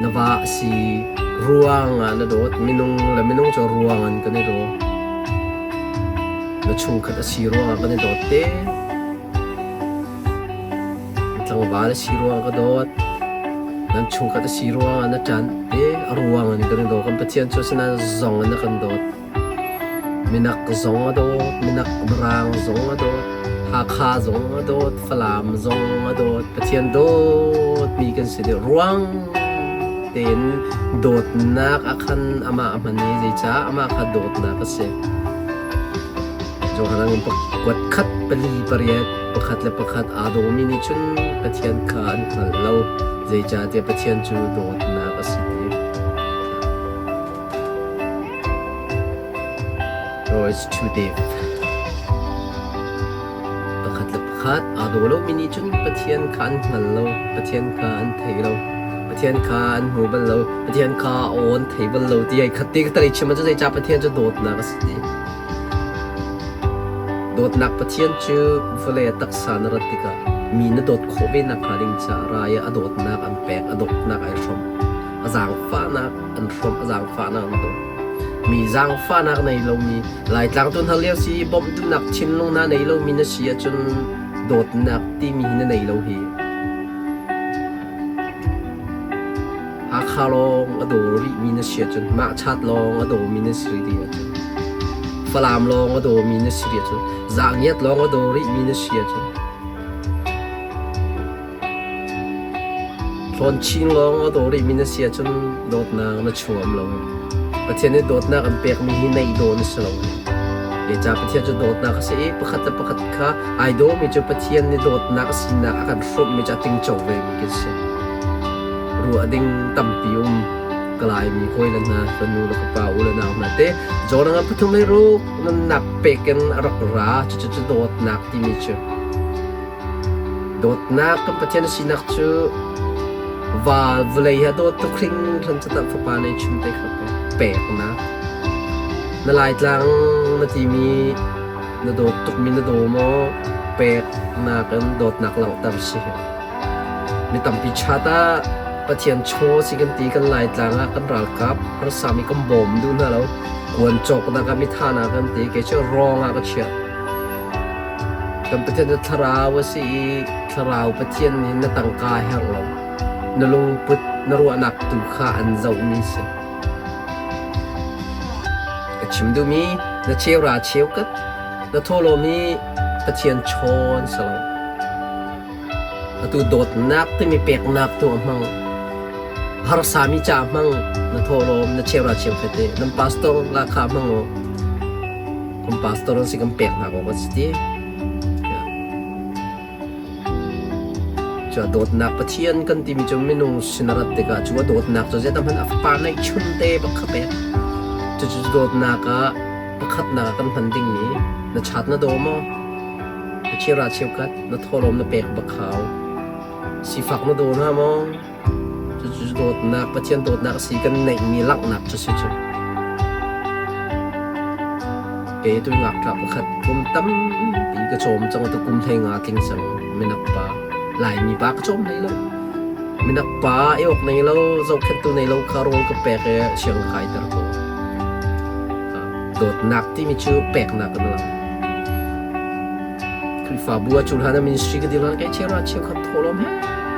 na va a si ruang ah na dawt minung le minung cu ruang in kan i daw na chungkhat a si ruangah kan i dawt te Tlangval a si ruangah ka dawt. Nan chungkhat a si ruangah na ṭanh i a ruang in kan i daw. Kan Pathian cu asinain zong in a kan dawt. Minak zong a dawt, minak Mirang zong a dawt, Hakha zong a dawt, Falam zong a dawt. Pathian dawtmi kan si dih. Ruang tein dawtnak ah khan amah a hman i zeicah amah kha dawtnak a si. Johan kuat khat pali pariat pakhat le pakhat aa dawmi nih cun Pathian kha an hngal lo, zeicahtiah Pathian cu dawtnak a si ti. Oh, it's too deep. Pakhat le pakhat aa daw lomi nih cun Pathian kha an hngal lo, Pathian kha an thei lo, Pathian kha an hmu bal lo, Pathian kha aw an thei bal lo ti ai khat te ka tal i chim ahcun zeicah Pathian cu dawtnak a si ti. Dawtnak Pathian cu vawlei a taksa na rat tikah mi na dawt khawh ve nakhnga ding caah rai ah a dawtnak an pek, a dawtnak ai hrawm. A zaangfahnak an hrawmh, a zaangfahnak an dawt. Mi zaangfahnak nei lomi Laitlang tu hna lio si bawmh duhnak thinlung na nei lomi na si ahcun dawtnak timi hi na nei lo hi. Hakha lawng a daw rihmi na si ahcun mah chat lawng a dawmi na si rih ahcun. Falam lawng a dawmi na si rih ahcun, zaangiat lawng a daw rihmi na si ahcun, Hlawnching lawng a daw rihmi na si ahcun dawtnak na chuam lo. Pathian nih dawtnak an pekmi hi neih dawh na si lo. Zeicah Pathian cu dawtnak a si i pakhat le pakhat kha ai dawmi cu Pathian nih dawtnak a sinak a kan hrawmhmi cu a tingco vemi kan si. Ruah ding tampi um. Ka Laimi hawile hna, ka nu le ka pa, u le nau hna te, Jordan ah pathum le ruk nunnak pek in a rak ra. Cucu cu dawtnak timi cu. Dawtnak kan Pathian a sinak cu val vawlei hi a dawt tuk hringhran cu tah fapa nei chim te kha peknak. Na Laitlang na timi na dawt tukmi na daw maw peknak in dawtnak langhter si. Mi tampi chat ah Pathian chaw si kan ti kan Laitlang ah kan ralkap harsami kan bawm duh hna lo. Kuan cawknak ah mitha na kan ti kei cu rawng ah ka chiah. Kan Pathian cu thlarau a si i thlarau Pathian nih na tangka a herh lo. Na lungput, na ruahnak tu kha an zohmi si. Ka chim duhmi na cheura cheukhat, na thawhlawm hi Pathian chaw an si lo. Atu dawtnak timi peknak tu a hmang. Harsami ca hmang na thawhlawm na cheura cheukhat te nan pastor la kha hmang u. Kan pastor an si kan pek hna awk a si ti. Cu a dawtnak Pathian kan timi cu minung sin a rat tikah cu a dawtnak cu zeidah hmanh a fapa neihchun te bak kha pek. Cucu dawtnak ah pakhatnak ah kan hman dingmi na chat na daw maw? Na chira cheukhat na thawhlawm na pek bak hau. Sifak na daw hna maw? Cucu dawtnak, Pathian dawtnak a si kan neihmi langhnak cu si cu. Kei tu ngakṭah pakhat kum tampi ka cawm cang tu kum 15 tling cang minak pa Laimi pa ka cawm hlei lo minak pa i awk nei lo zohkhenhtu nei lo kha rawl ka pek i siang ka kaiter ko dawtnak timi cu peknak kan lang Khrihfabu ah cu hlan ah ministry ka dir hlan kei chera cheukhat thawhlawm he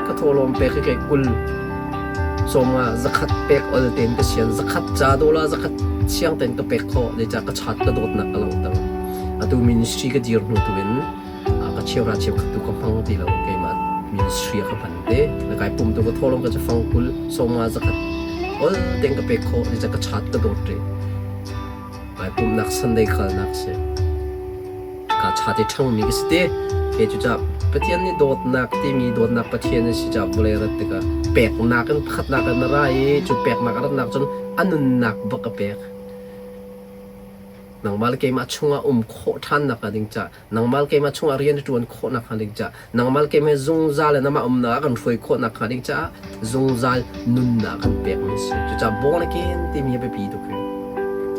ka thawhlawm pek hi kei 20 sawmnga zakhat pek ol tein ka sian zakhat ca dola zakhat siang tein ka pek khawh zeicah ka chat ka dawtnak ka langhter atu ministry ka dir hnu tu in ka cheuhra cheukhat tu ka hmang ti lo keimah ministry ah ka hman te na kai pum tu ka thawhlawm ka fang 20 sawmnga zakhat ol tein ka pek khawh zeicah ka chat ka dawt re Kai pumhnak Sunday kalnak si. Ka ṭha te ṭhangmi ka si te. Ke cucah Pathian nih dawtnak timi dawtnak Pathian a si caah vawlei rat tikah peknak in pakhatnak in a ra i cu peknak a ratnak cun a nunnak bak a pek. Nangmah le keimah chungah um khawh ṭhannak hnga ding cah nangmah le keimah chungah rian a ṭuan khawh nakhnga ding caah nangmah le keimah zungzal in amah umnak a kan hruai khawh nakhnga ding caah zungzal nunnak kan pekmi a si. Cucaah born again timi hi a biapi tuk hi.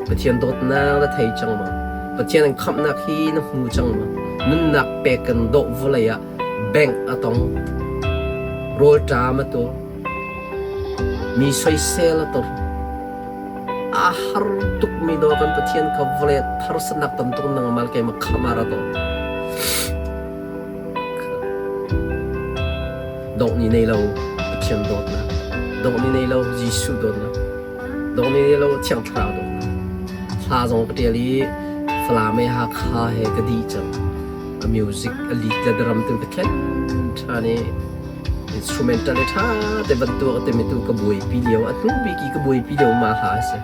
Pathian dawtnak na thei cang maw? Pathian an khamhnak hi na hmu cang maw? Nunnak pek kan dawh vawlei ah bank a tong. Rawlṭam a tur. Mi soisel a tor. Aa har tukmi daw kan Pathian kha vawlei harsatnak tam tuk nangmah le keimah khamh ah ra tuah. Dongh ni nei lo Pathian dawtnak, dongh ni nei lo Jesuh dawtnak, dongh ni nei lo Thiang Thlarau dawtnak. Hla zong ka ṭial i Falam he Hakha he ka dih cang. A music a lead le drum tu ka thlen ṭhan i instrumental le ṭha te bantuk a timi tu ka buaipi lio a hnu bik i ka buaipi lio ma hla a si.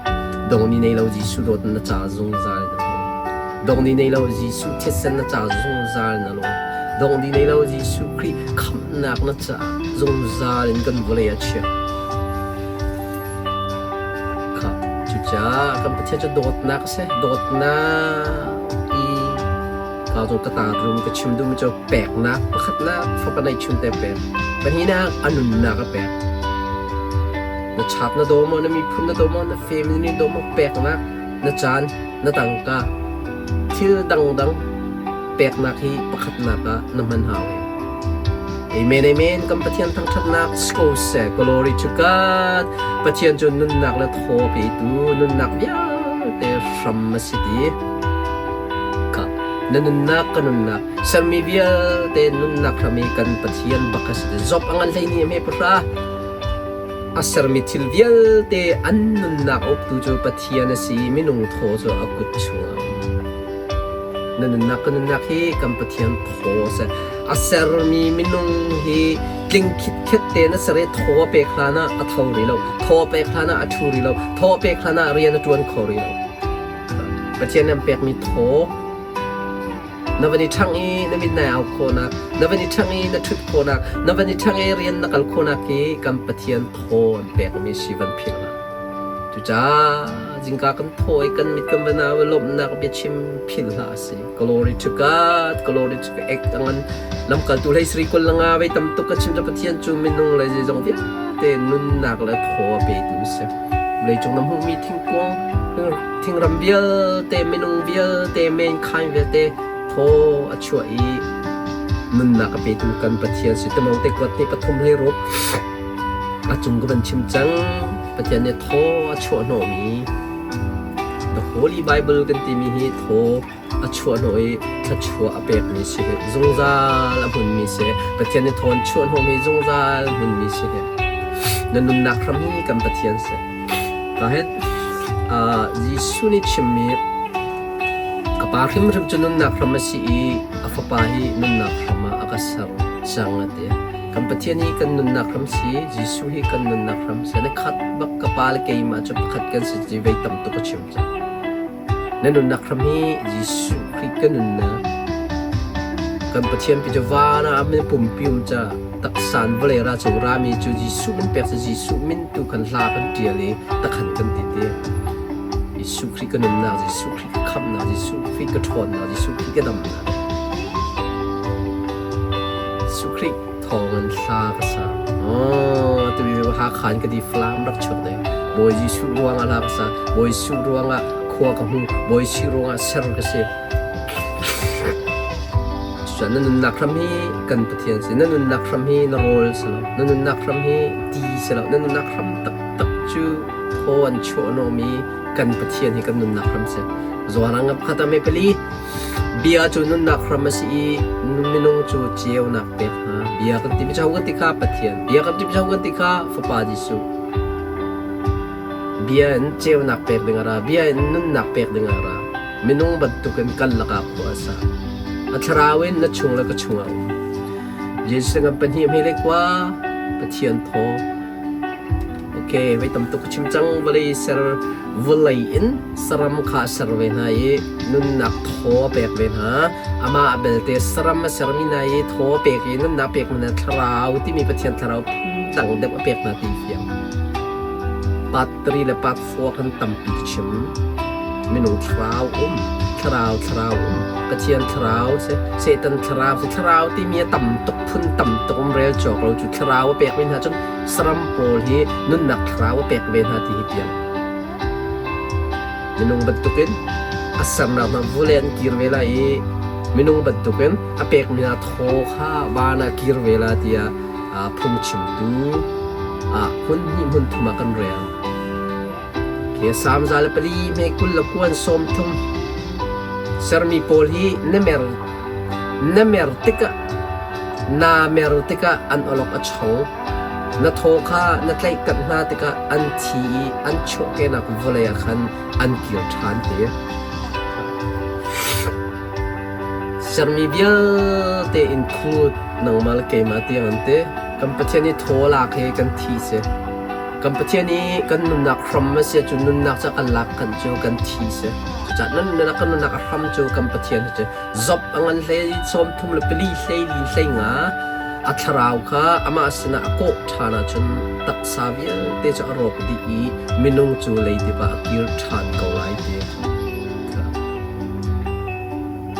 Dong ni nei lo Jesuh dawt na ca zungzal na hmu. Dong ni nei lo Jesuh thisen na ca zungzal na lawm. Dong ni nei lo Jesuh Khrih khamhnak na ca zungzal in kan vawlei a chiah. Kha cucaah kan Pathian cu dawtnak a si. Dawtnak i Ka zong ka tar rum ka chim duhmi cu peknak pakhatnak fapa neihchun te pek pahnihnak a nunnak a pek na chat na daw maw na miphun na daw maw na family na daw maw peknak na caan na tangka thil dangdang peknak hi pakhatnak ah na hman hau he Amen amen kan Pathian thangthatnak sko seh glory to God Pathian cu nunnak le thaw petu nunnak vialte hram a si ti Ka na nunnak ka nunnak sermi vialte nunnak hram i kan Pathian bak a si. Job a ngan hlei ni a hme pahra. A sermi thil vialte an nunnak uktu cu Pathian a si i minung thaw cu a kut chungah a um. Na nunnak ka nunnak hi kan Pathian thaw a si. A sermi minung hi tling khitkhet tein a ser i thaw a pek hlan ah a tho rih lo. Thaw a pek hlan ah a ṭhu rih lo. Thaw a pek hlan ah rian a ṭuan kho rih lo. Pathian nih an pekmi thaw na van i ṭhangh i na mit nai au khawhnak, na van i ṭhangh i na ṭhut khawhnak, na van i ṭhangh i rian na kal khawhnak hi kan Pathian thaw an pekmi si van philh hlah. Cucaah zingka kan thaw i kan mit kan van au i lawmhnak biachim philh hlah a si. Glory to God, glory to God. Ek angan lamkaltu hlei sri kul langa vei tam tuk ka chim cu Pathian cu minung le zeizong vialte nunnak le thaw a petu si. Leicung na hmuhmi thingkung, thingram vialte, minung vialte, mankind vialte thaw a chuah i nunnak a petu kan Pathian si. Timote kuat nih pathum hlei ruk a cung ka van chim cang. Pathian nih thaw a chuah hnawhmi The Holy Bible kan timi hi thaw a chuah hnawh i thluachuah a pekmi si hi zungzal a hmunmi si. Pathian nih thaw an chuah hnawhmi zungzal hmunmi si hi. Na nunnak hram hi kan Pathian si. Ka hin Jesuh nih chimmi ka pa hrimhrim cu nunnak hram a si i a fapa hi nunnak hram ah a ka ser cang a ti. Kan Pathian hi kan nunnak hram si, Jesuh hi kan nunnak hram si. Na khat bak ka pa le keimah cu pakhat kan si ti vei tam tuk a chim cang. Na nunnak hram hi Jesuh Khrih ka nunnak. Kan Pathian pi cu van ah min pumpi um ca taksan vawlei ra cung rami cu Jesuh min pek cu Jesuh min tu khan hla kan ṭial i takhan kan ti ti. Jesuh Khrih ka nunnak, Jesuh Khrih ka khamhnak, Jesuh Khrih ka ṭhawnnak, Jesuh Khrih ka damnak. Jesuh Khrih thawngin hla ka sa. Oh, tumi Hakha in ka di Falam rak chuak ding. Bawi Jesuh ruangah hla ka sa. Bawi Jesuh ruangah khua ka hmu. Bawi Jesuh ruangah ser ka si. Cucaah na nunnak hram hi kan Pathian si. Na nunnak hram hi na rawl si lo. Na nunnak hram hi ti si lo. Na nunnak hram taktak cu thaw an chuah hnawhmi kan Pathian hi kan nunnak hram si. Zuarang ngap khat ah me pali. Bia cu nunnak hram a si i minung cu ceunak pek hna. Bia kan timi cu kan ti kha Pathian. Bia kan timi cu kan ti kha Fapa Jesuh. Bia in ceunak pek ding a ra. Bia in nunnak pek ding a ra. Minung bantukin kan lakah khua a sa. A thlarau in na chung le ka chungah um. Jesuh ngan pahnih hme le kua Pathian thaw. Ok, voi tam tuk ka chim cang. Vawlei ser vawlei in saram kha a ser ve hna i nunnak thaw a pek ve hna. Amah belte saram a sermi hna i thaw a pek i nunnak pek hna thlarau timi Pathian thlarau phundang deuh a pek hna ti fiang. Part 3 le part 4 kan tampi ka chim. Minung thlarau um, thlarau thlarau um, Pathian thlarau si, Satan thlarau si, thlarau timi a tam tuk phun tam tuk um rel cawk lo cu thlarau a pekmi hna cun saram pawl hi nunnak thlarau a pek ve hna ti hi piang. Minung bantukin a sernak hna vawlei an kir ve lai i minung bantukin a pekmi hna thaw kha van ah kir ve la tiah phungchimtu hmun hnih hmun thum ah kan rel. Khi Salm 104 hme 20 le kuan 30 sermi pawl hi na mer na mer tikah naa mer tikah an awlok a chong. Na thaw kha na tlaihkanh hna tikah an thi i an chuahkehnak vawlei ah khan an kir ṭhan te. Sermi vialte in khut nangmah le keimah tiang an ti. Kan Pathian i thaw lak hi kan thi si. Kan Pathian i kan nunnak hram a si ahcun nunnak cu kan lak kan cu kan thi si. Cucaah nan nunnak kan nunnak a hram cu kan Pathian hi cu Job a ngan hlei 34 hlei li hlei nga a thlarau kha amah sinah a kawh ṭhan ahcun taksa vialte cu a rawk dih i minung cu leidip ah a kir ṭhan ko lai ti.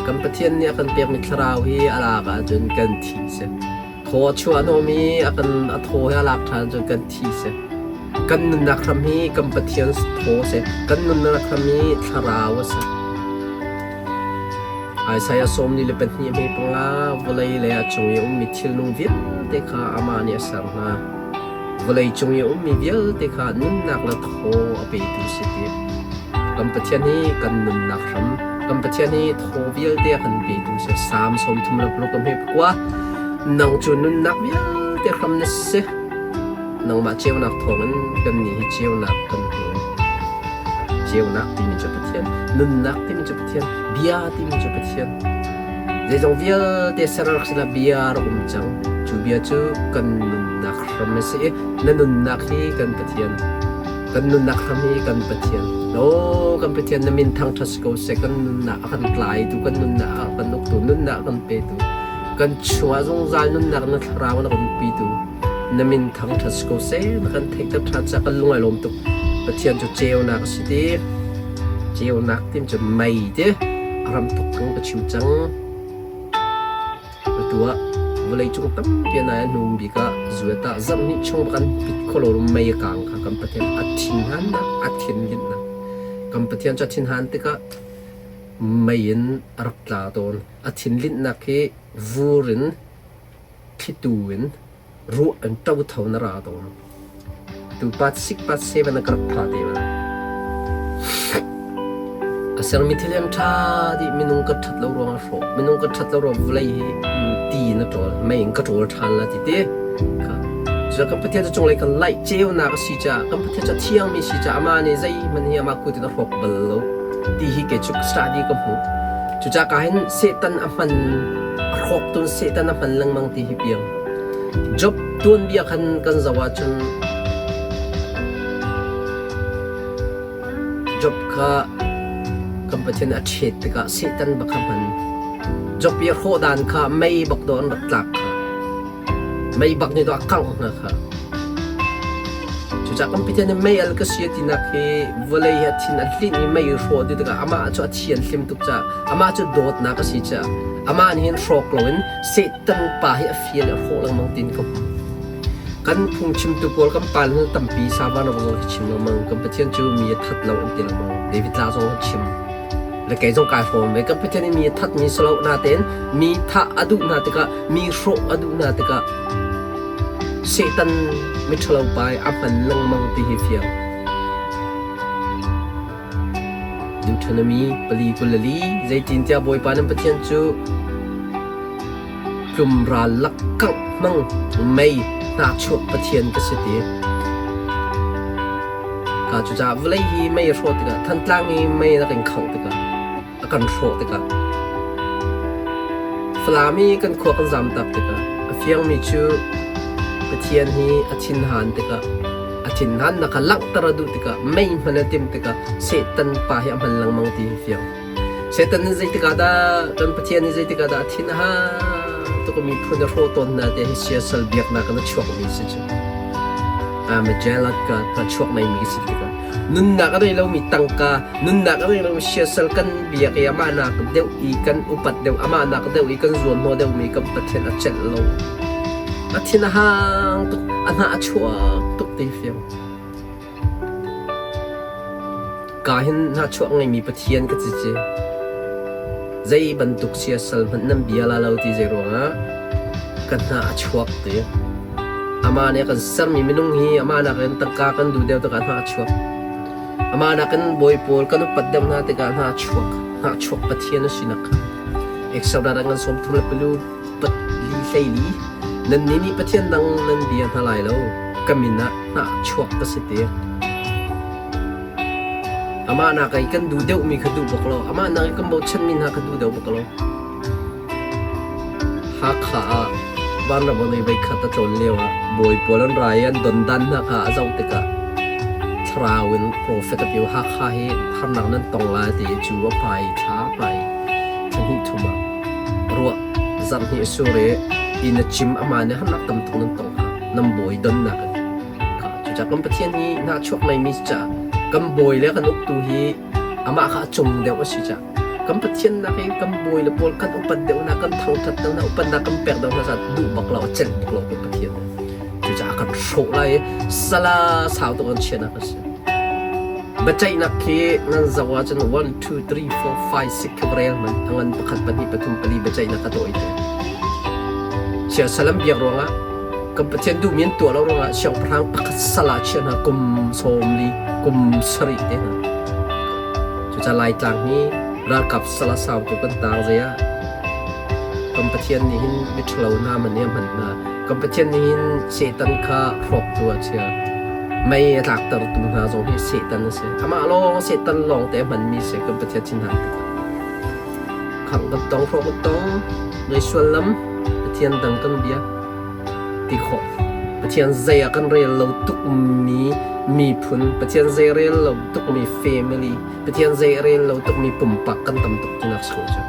Kan Pathian nih a kan pekmi thlarau hi a lak ahcun kan thi si. Thaw a chuah hnawhmi a kan a thaw hi a lak ṭhan cun kan thi si. Kan nunnak hram hi kan Pathian thaw a si. Kan nunnak hram hi thlarau a si. Isaiah 42 hme panga vawlei le a cung i a ummi thilnung vialte kha amah nih a ser hna. Vawlei cung i a ummi vialte kha nunnak le thaw a petu si ti. Kan Pathian hi kan nunnak hram, kan Pathian hi thaw vialte a kan petu si. Salm 36 a hme pakua. Nang cu nunnak vialte hram na si. Nangmah ceunak thawngin kannih hi ceunak kan hmu. Ceunak timi cu Pathian, nunnak timi cu Pathian, bia timi cu Pathian. Zeizong vialte ser rak sinah bia rak um cang. Cu bia cu kan nunnak hram a si i na nunnak hi kan Pathian. Kan nunnak hram hi kan Pathian. Aw, kan Pathian na min thangṭhat si ko seh. Kan nunnak a kan tlaitu, kan nunnak a kan uktu, nunnak a kan petu. Kan chungah zungzal nunnak na thlarau na kan umpitu. Na min thangṭhat si ko seh. Na kan theihter ṭhan caah kan lung ai lawm tuk. Pathian cu ceunak a si ti. Ceunak tim cu mei ti. A ram tuk ka chim cang. Atu ah vawleicung tampi an ai a hnum bik ah zuet ah zarhhnih chung bak an pit kholo mei a kang kha kan Pathian a thinhannak a thinlinhnak kan Pathian cu a thinhan tikah mei in a rak tla tawn. A thinlinhnak hi vur in thlitu in ruah in ṭotho na ra tawn. Tu part 6 part 7 na ka rak pha te ma. A sermi thil an ṭha dih minung ka ṭhat lo ruang a hrawh. Minung ka ṭhat lo ruang vawlei hi ti in a ṭawl. Mei in ka ṭawl ṭhan la ti te. Kha. Cucaah kan Pathian cu cunglei kan laih ceunak a si caah kan Pathian cu a thiangmi si caah amah nih zeihmanh hi amah kut in a hrawk bal lo ti hi kei cu study ka hmuh. Cucaah ka hin Satan a hman a hrawk tun Satan a hman lengmang ti hi piang. Job tuanbia khan kan zoh ahcun Job kha kan Pathian a ṭhet tikah Satan bak kha hman. Job i a hrawh dan kha mei bak dawh an rak tlak kha. Mei bak nih dawh a kangh hna kha. Cucaah kan Pathian nih mei al ka si a tinak hi vawlei hi a thin a hlinh i mei hrawh dih tikah amah cu a thianhlim tuk caah amah cu dawtnak a si caah amah nih hin hrawk loin Satan pa hi a fial i a hrawh lengmang tiin ka hmu. Kan phungchimtu pawl kan pa le tampi Savan ram zong hi chim lengmang. Kan Pathian cu mi a that lo an ti lengmang. David La zong a chim. Le kei zong kai hrawm ve. Kan Pathian nih mi a thatmi si lo natein mi thah a duh hna tikah mi hrawh a duh hna tikah Satan miṭhalo pa i a hman lengmang ti hi fiang. Deuteronomy 4:24 Zeitintiah Bawipa nan Pathian cu tlumral lakkangh hmang mei hnahchuak Pathian ka si ti. Ka cucaah vawlei hi mei a hrawh tikah Thantlang i mei a kan khangh tikah a kan hrawh tikah Falam i kan khua kan zamtak tikah a fiangmi cu Pathian hi a thinhan tikah a thinhannak kha langhter a duh tikah mei hman a timh tikah Satan pa hi a hman lengmang ti hi fiang. Satan nih zeitikah dah kan Pathian nih zeitikah dah a thin a hang tuk i miphun a hrawh tawn hna ti hi siasal biaknak in a chuakmi si cu. I'm a jealous God a chuak meimi si tikah nunnak a ngei lomi tangka nunnak a ngei lomi siasal kan biak i amah nak deuh i kan upat deuh amah nak deuh i kan zuanhnawh deuhmi kan Pathian a celh lo. A thin a hang tuk a hnah a chuak tuk ti fiang. Ka hin hnahchuah ngeimi Pathian ka ci. Zei bantuk siasal hmanh nan bia la lo ti zei ruangah ka hnah a chuak ti. Amah nih a kan sermi minung hi amah nakin tangka kan duh deuh tikah hnah a chuak. Amah nakin bawi pawl kan upat deuh hna tikah hnah a chuak. Hnahchuak Pathian a sinak kha. Exodus ah kan 34 pali 14 Nannih nih Pathian dang nan bia hna lai lo. Ka min ah hnahchuak ka si ti. Amah nak i kan duh deuhmi kha duh bak lo. Amah nak i kan bochanmi hna kha duh deuh bak lo. Hakha ah vanram on i voikhat a tlawn lio ah bawi pawl an ra i an dondan hna kha a zoh tikah thlarau in profet a piu Hakha hi harnak nan tong lai ti i cu a hmai thla hmai thla hnih thum ah ruah zarh hnih a sur i inn a cim amah nih harnak tam tuk nan tong kha nan bawi donnak in Cucaah kan Pathian hi hnahchuak ngeimi si caah kan bawi le kan uktu hi amah kha a cung deuh a si caah kan Pathian nak i kan bawi le pawl kan upat deuh hna kan thangṭhat deuh hna upatnak kan pek deuh hna caah duh bak lo a celh bak lo kan Pathian cucaah a kan hrawh lai i sala sau tuk kan chiahnak a si. Biaceihnak khi nan zoh ahcun 1, 2, 3, 4, 5, 6 khi rel hmanh a ngan pakhat pahnih pathum pali biaceihnak a tawi te. Siasalam biak ruangah kan Pathian duhmi an tuah lo ruangah siangpahrang pakhat sal ah chiah hna kum 40 kum 7 te hna. Cucaah Laitlang hi ralkap sal a sau tu kan tang zei ah kan Pathian nih hin miṭhalo hna man i a hman hna. Kan Pathian nih hin Satan kha hrawktu a chia. Mei a tlaktertu hna zong hi Satan a si. Amah lawng Satan lawng te a hmanmi si kan Pathian thin hang tikah. Khangh kan tong, hrawh kan tong, zei suallam Pathian dang kan bia ti khawh. Pathian zei ah kan rel lo tukmi miphun, Pathian zei rel lo tukmi family, Pathian zei rel lo tukmi pumpak kan tam tuk tinak si ko cu.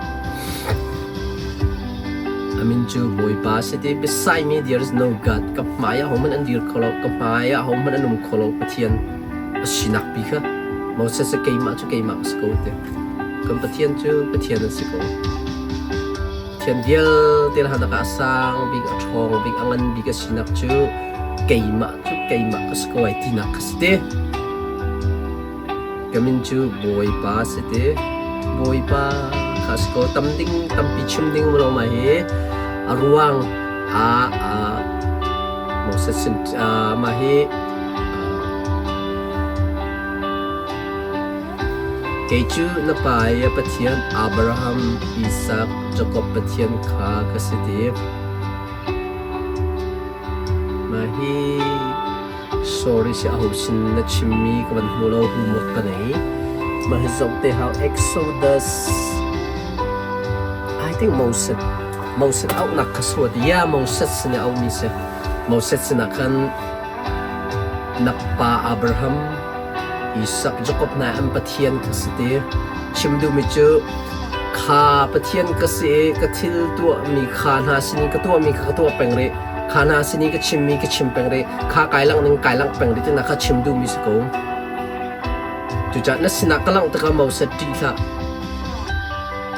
A min cu Bawipa a si ti. Beside me there is no God. Ka hmai ah hohmanh an dir kho lo. Ka hmai ah hohmanh an um kho lo. Pathian a sinak pi kha Moses cu keimah cu keimah ka si ko ti. Kan Pathian cu Pathian a si ko. Pathian vialte hna ah a sang bik, a ṭhawng bik, a ngan bik a sinak cu keimah cu keimah ka si ko ai tinak kha si ti. Ka min cu Bawipa a si ti. Bawipa kha si ko. Tam ding tampi chim ding um lo mah hi a ruang a a Moses sin mah hi kei cu na pa i a Pathian Abraham, Isak, Jakob Pathian kha ka si ti. Mah hi Sorry si aho sin na chimmi ka van hmu lo homework ka nei. Mah hi zoh te hau Exodus I think Moses Moses auhnak kha suat ya Moses sin a auhmi si Moses sinah khan na pa Abraham Isak Jacob hna an Pathian kha si ti chim duhmi cu kha Pathian ka si i ka thil tuahmi kha hna sin ka tuahmi kha ka tuah peng rih Kha hna sin i ka chimmi ka chim peng rih. Kha kai langh ning kai langh peng rih tina kha chim duhmi si ko. Cucaah na sinah ka langh tikah Moses ṭih hlah.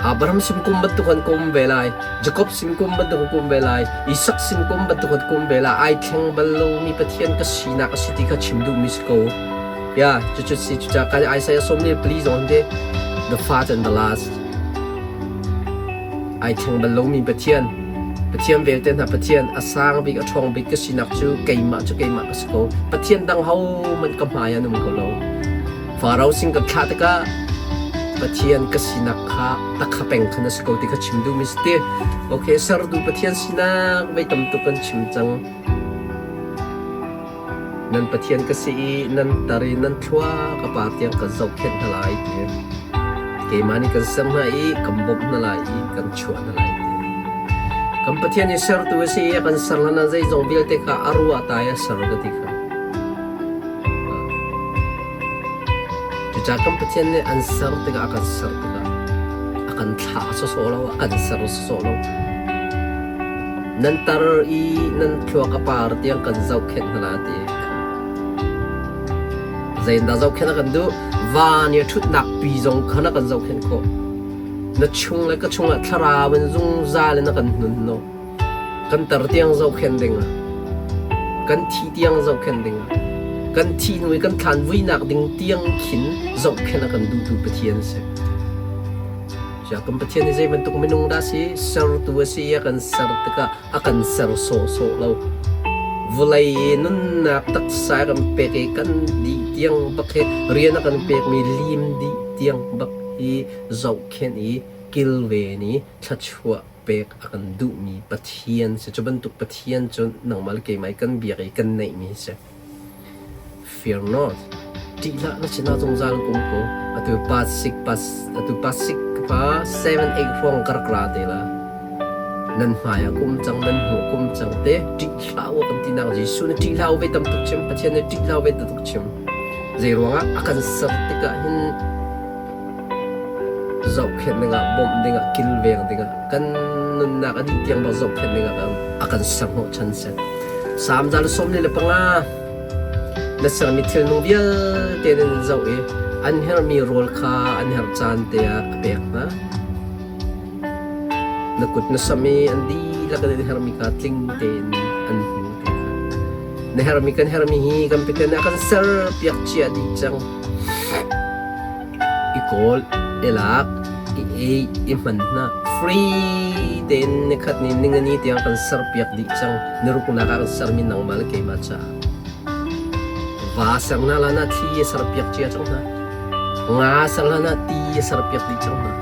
Abraham sin kum bantuk an kum ve lai, Jakob sin kum bantuk an kum ve lai, Isak sin kum bantuk an kum ve lai. Ai thleng bal lomi Pathian ka sinak a si ti kha chim duhmi si ko. Ya, cucu si cucaah kan Isaiah 44 zong te the first and the last. Ai thleng bal lomi Pathian, Pathian vialte hna Pathian, a sang bik, a ṭhawng bik ka sinak cu keimah cu keimah ka si ko. Pathian dang hohmanh ka hmai ah an um ko lo. Faro sin kan thlah tikah Pathian ka sinak kha takha peng khan a si ko ti kha chim duhmi si ti. Okay, sertu Pathian sinak vei tam tuk kan chim cang. Nan Pathian ka si i nan tar i nan thlua ka par tiang kan zohkhenh hna lai ti. Keimah nih kan ser hna i kan bawmh hna lai i kan chuah hna lai ti. Kan Pathian hi sertu a si i a kan ser hlan ah zeizong vialte kha a ruah ta i a ser ka ti kha. Cucaah kan Pathian nih an ser tikah a kan ser tikah a kan thlah sawsawh lo, a kan ser sawsawh lo. Nan tar i nan thluak a par tiang kan zohkhenh hna la ti. Zeidah zohkhenh a kan duh? Van i a ṭhutnak pi zong khan a kan zohkhenh khawh. Na chung le ka chungah thlarau in zungzal in a kan hnun no. Kan tar tiang zohkhenh dingah, kan thi tiang zohkhenh dingah, kan thi hnu i kan thlan vuinak ding tiang khin zohkhenh a kan duhtu Pathian a si. Cuah kan Pathian hi zei bantuk minung dah si? Sertu a si i a kan ser tikah a kan ser sawhsawh lo. Vawlei i nunnak taksa a kan pek i kan dih tiang bak hi rian a kan pekmi lim dih tiang bak hi zohkhenh i kilven i thluachuah pek a kan duhmi Pathian si. Cu bantuk Pathian cu nangmah le keimah i kan biak i kan neihmi si. Fear not. Ṭih hlah na sinah zungzal kum ko. Atu pa sik pa atu pa sik pa 7 8 hrawng ka rak ra te la. Nan hmai ah kum cang nan hmuh kum cang te ṭih hlah u kan tinak Jesuh nih ṭih hlah u ve tam tuk chim Pathian nih ṭih hlah u ve tam tuk chim. Zei ruangah a kan ser tikah hin zohkhenh dingah, bawmh dingah, kilveng dingah, kan nunnak a dih tiang bak zohkhenh dingah a kan ser hnawhchan si. Salm 145 na sermi thilnung vialte nan zoh i an herhmi rawl kha an herh caan te ah a pek hna. Na kut na sam i an dihlak in an herhmi kha tling tein an hmu ti kha. Na herhmi kan herhmi hi kan Pathian nih a kan serpiak cia dih cang. I kawl, i lak, i ei, i hman hna. Free tein nikhat ni ningani tiang kan serpiak dih cang. Niruknak ah kan sermi nangmah le keimah caah. Va ser hna lan ah thli a serpiak cia cang hna. Nga ser hlan ah ti a serpiak dih cang hna.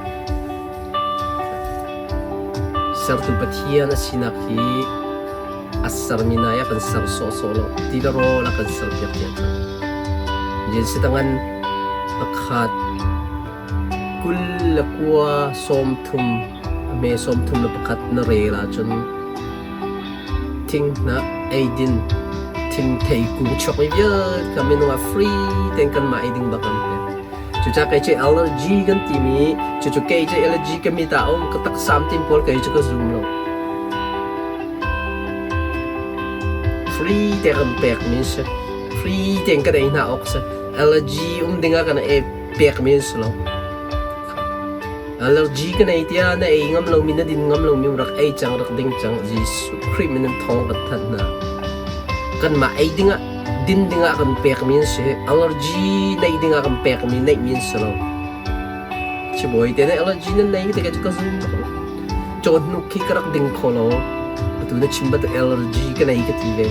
Sertu Pathian a sinak hi a sermi nai a kan ser sawhsawh lo. Ti le rawl a kan serpiak cia cang. Jinsitangan pakhat 29 30 a hme 31 na rel ahcun thinghnah eidin thingthei kung chuakmi vialte kha minung ah free tein kanmah ei ding bak an pek. Cucaah kei cu allergy kan timi cucu kei cu allergy ka mit ah a um ka taksa am tim pawl kei cu ka zum lo. Free te kan pekmi si. Free tein kan ei hna awk si. Allergy um ding ah kan ei pekmi an si lo. Allergy ka nei tiah na ei ngam lomi na din ngam lomi rak ei cang rak ding cang Jesuh Khrih min in thawng kan thanh hna. Kanmah ei dingah din dingah kan pekmi an si. Allergy neih dingah kan pekmi neihmi an si lo. Sibawi te nih allergy nan nei te ka zum bak lo. Cawnhnuk khi ka rak ding kho lo. Atu na chim bantuk allergy ka nei ka ti ve.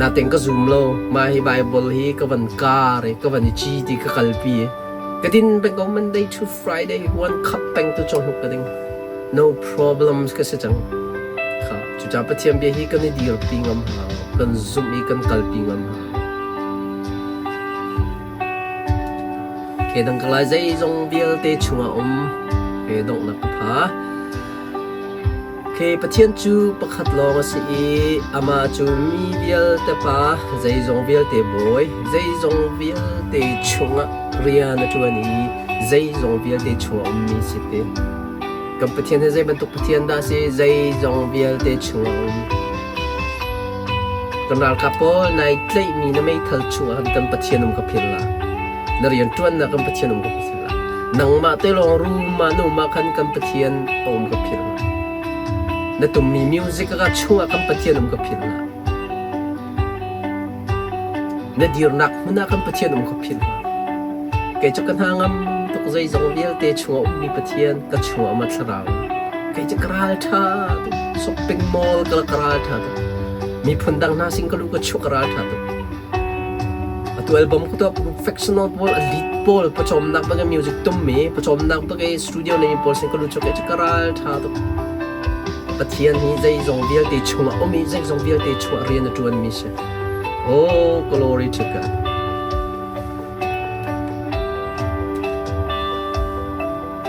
Natein ka zum lo. Mah hi Bible hi ka van kar i ka van i ci ti ka kalpi i ka din peng ko Monday to Friday one cup peng tu cawhnuk ka ding. No problems ka si cang. Kha cucaah Pathian bia hi kan i dirpi ngam hau. Kan zumh i kan kalpi ngam hau. Ke dang ka lai zeizong vialte chungah um. Ke donghnak ka pha. Ke Pathian cu pakhat lawng a si i amah cu mi vialte Pa, zeizong vialte Bawi, zeizong vialte chungah rian a ṭuan i zeizong vialte chungah a ummi si ti. Kan Pathian hi zei bantuk Pathian dah a si? Zeizong vialte chungah a um. Kan ralkap pawl nai tlaihmi na meithal chungah khan kan Pathian um ka philh la. Na rianṭuannak kan Pathian um ka philh la. Nangmah te lawng rum ah na um ah khan kan Pathian a um ka philh la. Na tummi music ka chungah kan Pathian um ka philh la. Na dirnak hmun ah kan Pathian um ka philh la. Kei cu ka hna ngam tuk zeizong vialte chungah ummi Pathian ka chungah um a thlarau. Kei cu ka ral ṭha tuk. Shopping mall ka ka ral ṭha tuk. Miphun dang hna sin ka lu ka chuak ka ral ṭha tuk. Atu album ka tuah professional pawl a lead pawl pawcawmnak bak music tummi pawcawmnak bak i studio nei pawl sin ka lut chuk i ka ral ṭha tuk. Pathian hi zeizong vialte chungah um i zeizong vialte chungah rian a ṭuanmi si. Oh, glory to God.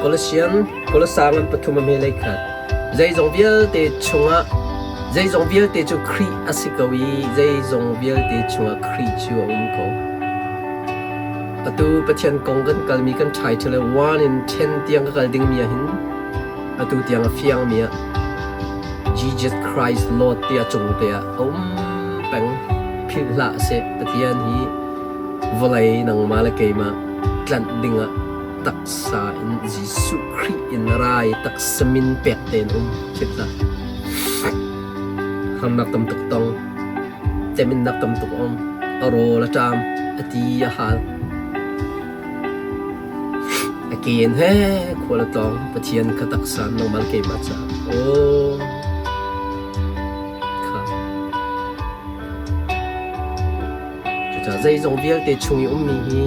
Colossian Kolosa ngan pathum a hme lei khat. Zeizong vialte chungah zeizong vialte cu Khrih a si ko i zeizong vialte chungah Khrih cu a um ko. Atu Pathian kong kan kalmi kan title 1 in 10 tiang ka kal dingmi ah hin atu tiang a fiangmi ah Jesus Christ Lord tiah cung te ah a um peng philh hlah seh Pathian hi vawlei nangmah le keimah tlanh dingah taksa in Jesuh Khrih in rai taksa min pek tein um philh hlah. Harnak tam tuk tong, teminnak tam tuk um, a rawl a ṭam, a ti a hal. A ken he khual a tlawng, Pathian kha taksa nangmah le keimah caah. Aw, kha. Cucaah zeizong vialte chung i ummi hi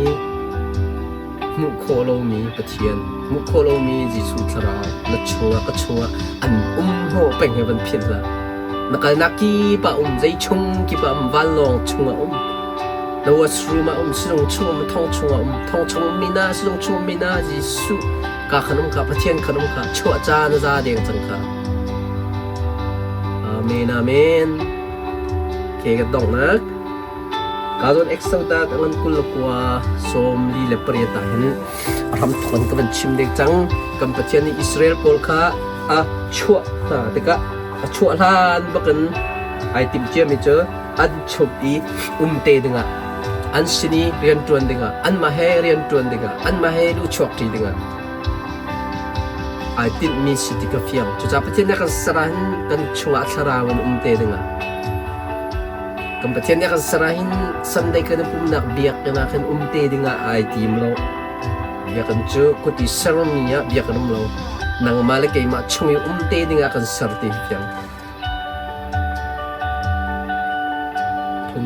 hmuh khawh lomi Pathian, hmuh khawh lomi Jesuh Thlarau na chungah ka chungah an um hnawh peng hi van philh hlah. Na kalnak kip ah um, zei chung kip ah um, vanlawng chungah um, na washroom ah um, sizung chung um, thong chungah um, thong chung ummi na, sizung chung ummi na, Jesuh ka khan um kha, Pathian khan um kha, chuah ca na za deng cang kha. Amen, amen. Ke ka donghnak. Ka zawn Exodus a ngan 29 48 ah hin a hramthawk in ka van chim dek cang. Kan Pathian nih Israel pawl kha a chuah hna tikah a chuah hlan bakin ai timh ciami cu an chumh i um te dingah an sin i rianṭuan dingah anmah he rianṭuan dingah anmah he luhchuak ṭi dingah ai tinhmi si ti ka fiang. Cucaah Pathian nih a kan ser ahhin kan chungah thlarau in um te dingah kan Pathian nih a kan ser ahhin Sunday kan i pumhnak biakinn ah khin um te dingah ai tim lo. Biakinn cu kut i sermi ah biakinn um lo. Nangmah le keimah chung i um te dingah kan ser ti hi fiang. Phun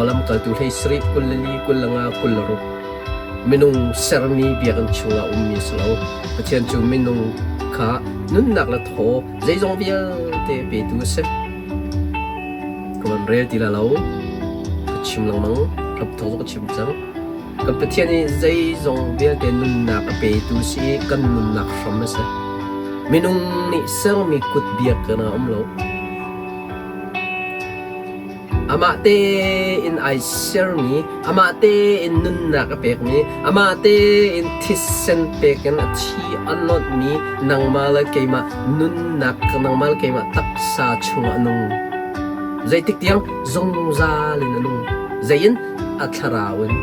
lamkaltu hlei sarih 24 25 26 minung sermi biakinn chungah ummi si lo. Pathian cu minung kha nunnak le thaw zeizong vialte petu a si. Ka van rel ti la lo. Ka chim lengmang. Hlapthawng cu ka chim cang. Kan Pathian hi zeizong vialte nunnak a petu si i kan nunnak hram a si. Minung nih sermi kut biak kan ah um lo. Amah tein ai sermi, amah tein nunnak a pekmi, amah tein thisen pek in a thi a nonhmi nangmah le keimah nunnak, nangmah le keimah taksa chungah a nung. Zeitik tiang zungzal in a nung. Zei in? A thlarau in.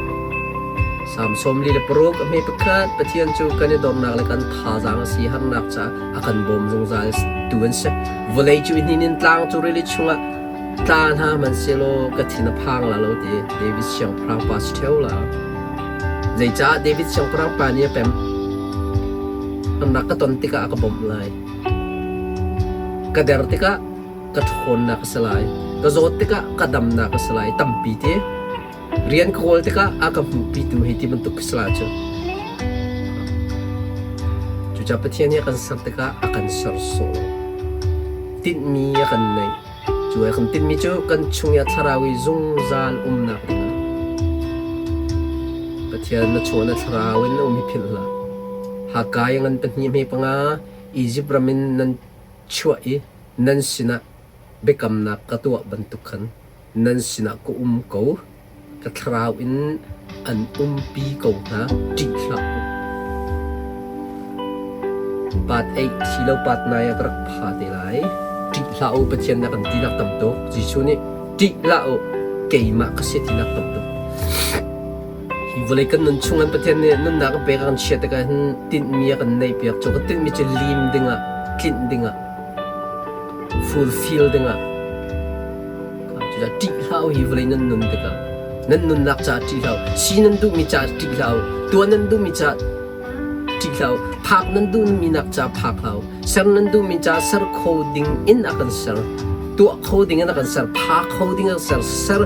Salm 46 a hme pakhat Pathian cu kan i dornak le kan thazaang a si harnak caah a kan bawm zungzal tu an si. Vawlei cu i hnin in tlang cu rili chungah Tla hna hmanhsehlaw ka thin a phang la lo ti David siangpahrang pa si ṭheo la. Zeicah David siangpahrang pa nih a pem? Harnak ka ton tikah a ka bawmh lai. Ka der tikah ka ṭhawnnak a si lai. Ka zawt tikah ka damnak a si lai. Tampi ti. Rian ka kawl tikah a ka hmuhpitu hei ti bantuk ka si la cu. Cucaah Pathian nih a kan ser tikah a kan ser sawh lo. Tinhmi a kan neih. Cu a kan tinhmi cu kan chung i a thlarau i zungzal umnak dingah. Pathian na chung na thlarau in na um hi philh hlah. Haggai ngan pahnih hme panga Izipt ram in nan chuah i nan sinah biakamnak ka tuah bantuk khan nan sinah ka um ko. Ka thlarau in an umpi ko hna, ṭih hlah u. Pat ei thi lo pat nai ah ka rak pha te lai. Ṭih hlah u, Pathian nih a kan tinak tam tuk. Jesuh nih ṭih hlah u, keimah ka si tinak tam tuk. Hi vawlei kan nun chung in Pathian nih nunnak a pek a kan chiah tikah hin tinhmi a kan neihpiak. Cu kan tinhmi cu lim dingah, tlinh dingah, fulfill dingah Cucaah ṭih hlah u hi vawlei nan nun tikah nan nunnak caah ṭih hlah u, si nan duhmi caah ṭih hlah u, tuah nan duhmi caah ṭih hlah u, phak nan duhmi nak caah phak hlah u, ser nan duhmi caah ser kho ding in a kan ser, tuah kho ding in a kan ser, pha kho ding in a kan ser, ser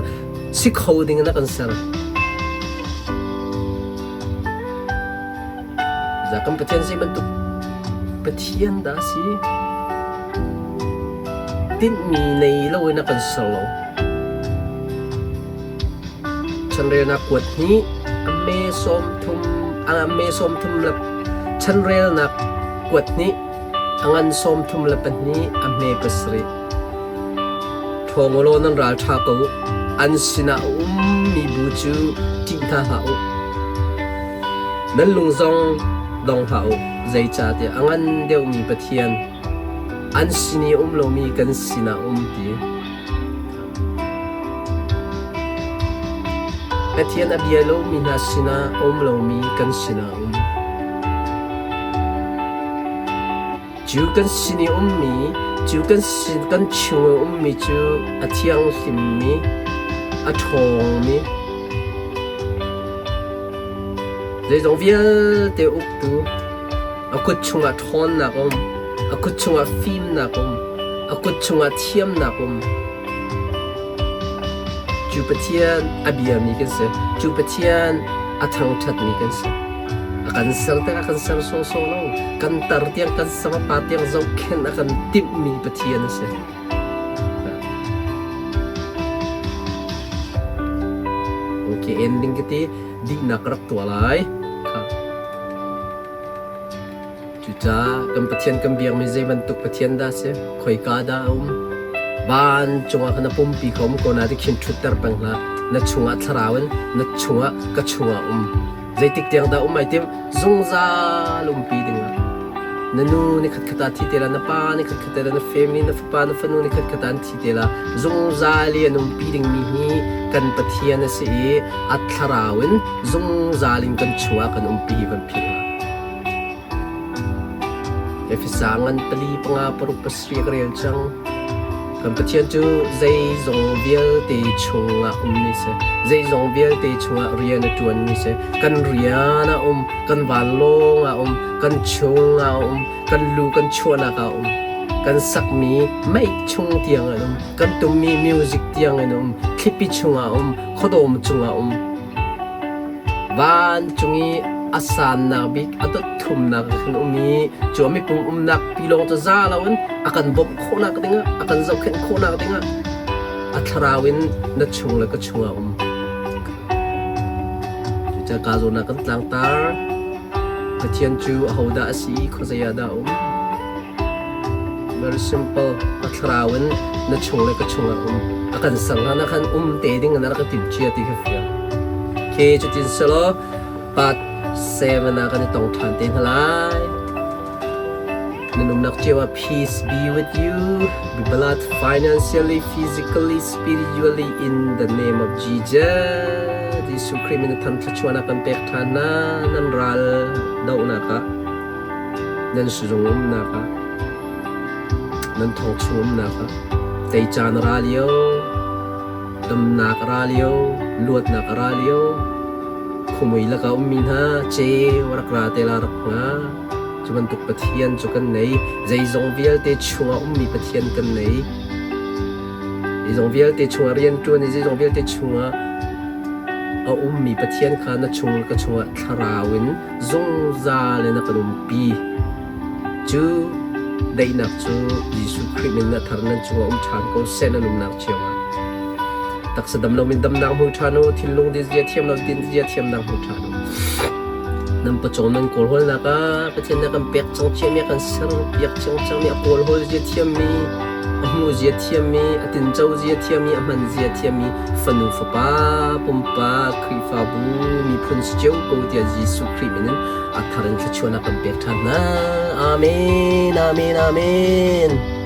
si kho ding in a kan ser. Za kan Pathian zei bantuk Pathian dah a si? Tinhmi nei loin a kan ser lo. Chanrelnak kuat hnih a me 30 a me 30 le chanrelnak kuat hnih a ngan 32 a hme pasarih. Ṭhawng u law nan ral ṭha ko u. An sinah a ummi bu cu ṭih hna hlah u. Nan lung zong dong hlah u, zeicahtiah a ngan deuhmi Pathian an sin i a um lomi kan sinah a um ti. Pathian a bia lomi hna sinah a um lomi kan sinah a um. Cu kan sin i ummi, cu kan sin kan chung i ummi cu a thianghlimmi, a ṭhawngmi, zeizong vialte uktu, a kut chungah ṭhawnnak um, a kut chungah fimnak um, a kut chungah thiamnak um. Cu Pathian a biami kan si. Cu Pathian a thangṭhatmi kan si. A kan ser tikah a kan ser sawsawh lo. Kan tar tiang kan samapa tiang zohkhenh a kan timhmi Pathian a si. Okay, ending ka ti dihnak ka rak tuah lai. Kha. Cucaah kan Pathian kan biakmi zei bantuk Pathian dah a si? Khoika dah a um? Vancung ah khan a pumpi kha um ko na ti khin ṭhutter peng hlah. Na chungah thlarau in na chungah ka chungah um. Zeitik tiang dah um ai tim? Zungzal umpi dingah. Na nu ni khatkhat ah thi te la, na pa ni khatkhat te la, na family, na fapa, na fanu ni khatkhat ah an thi te la. Zungzal i an umpi dingmi hi kan Pathian a si i a thlarau in zungzal in kan chungah kan umpi hi van philh hlah. Efesa ngan pali panga paruk pasarih ka rel cang. Kan Pathian cu zeizong vialte chungah ummi si. Zeizong vialte chungah rian a ṭuanmi si. Kan rian a um, kan vanlawng a um, kan chung a um, kan lu kan chuahnak a um. Kan sakmi mei chung tiang an um, kan tummi music tiang in um, thlipi chungah um, khuadawm cungah um. Vancung i a sannak bik a dot thumnak ah khan um i cu a mipum umnak tilawng cu za loin a kan bawmh khawhnak dingah a kan zohkhenh khawhnak dingah a thlarau in na chung le ka chungah um. Cucaah ka zawn ah kan tlangtar. Pathian cu ahodah a si i khuazei ah dah a um? Very simple. A thlarau in na chung le ka chungah um. A kan ser hlan ah khan um te ding in a rak ka timh cia ti kha fiang. Okay, cutin selaw part 7 ah kan i tong ṭhan te hna lai. Nan umnak cio ah peace be with you. Be blessed financially, physically, spiritually in the name of Jesus. Jesuh Khrih min tham thluachuahnak kan pek ṭhan hna. Nan ral dohnak ah, nan sizung umnak ah, nan thong chung umnak ah, tei caan ra lio, damnak ra lio, luatnak ra lio, khumui lakah ummi hna ceu rak ra te la rak hnga. Cu bantuk Pathian cu kan nei. Zeizong vialte chungah ummi Pathian kan nei. Zeizong vialte chungah rianṭuan i zeizong vialte chungah a ummi Pathian kha na chung ka chungah thlarau in zungzal in a kan umpi. Cu daihnak cu Jesuh Khrih min a thar nan cungah um ṭhan ko seh nan umnak cio ah. Taksa dam loin damnak hmu ṭhan u, thinlung din zia thiam lo din zia thiamnak hmu ṭhan u. Nan pawcawm nan kawlhawlnak ah Pathian nih a kan pek cang ciami, a kan serpiak cang cangmi, a kawlhawl zia thiammi, a hmuh zia thiammi, a tinco zia thiammi, a hman zia thiammi fanu fapa, pumpak, Khrihfabu, miphun si cio ko tiah Jesuh Khrih min in a thar in thluachuahnak kan pek ṭhan hna. Amen, amen, amen.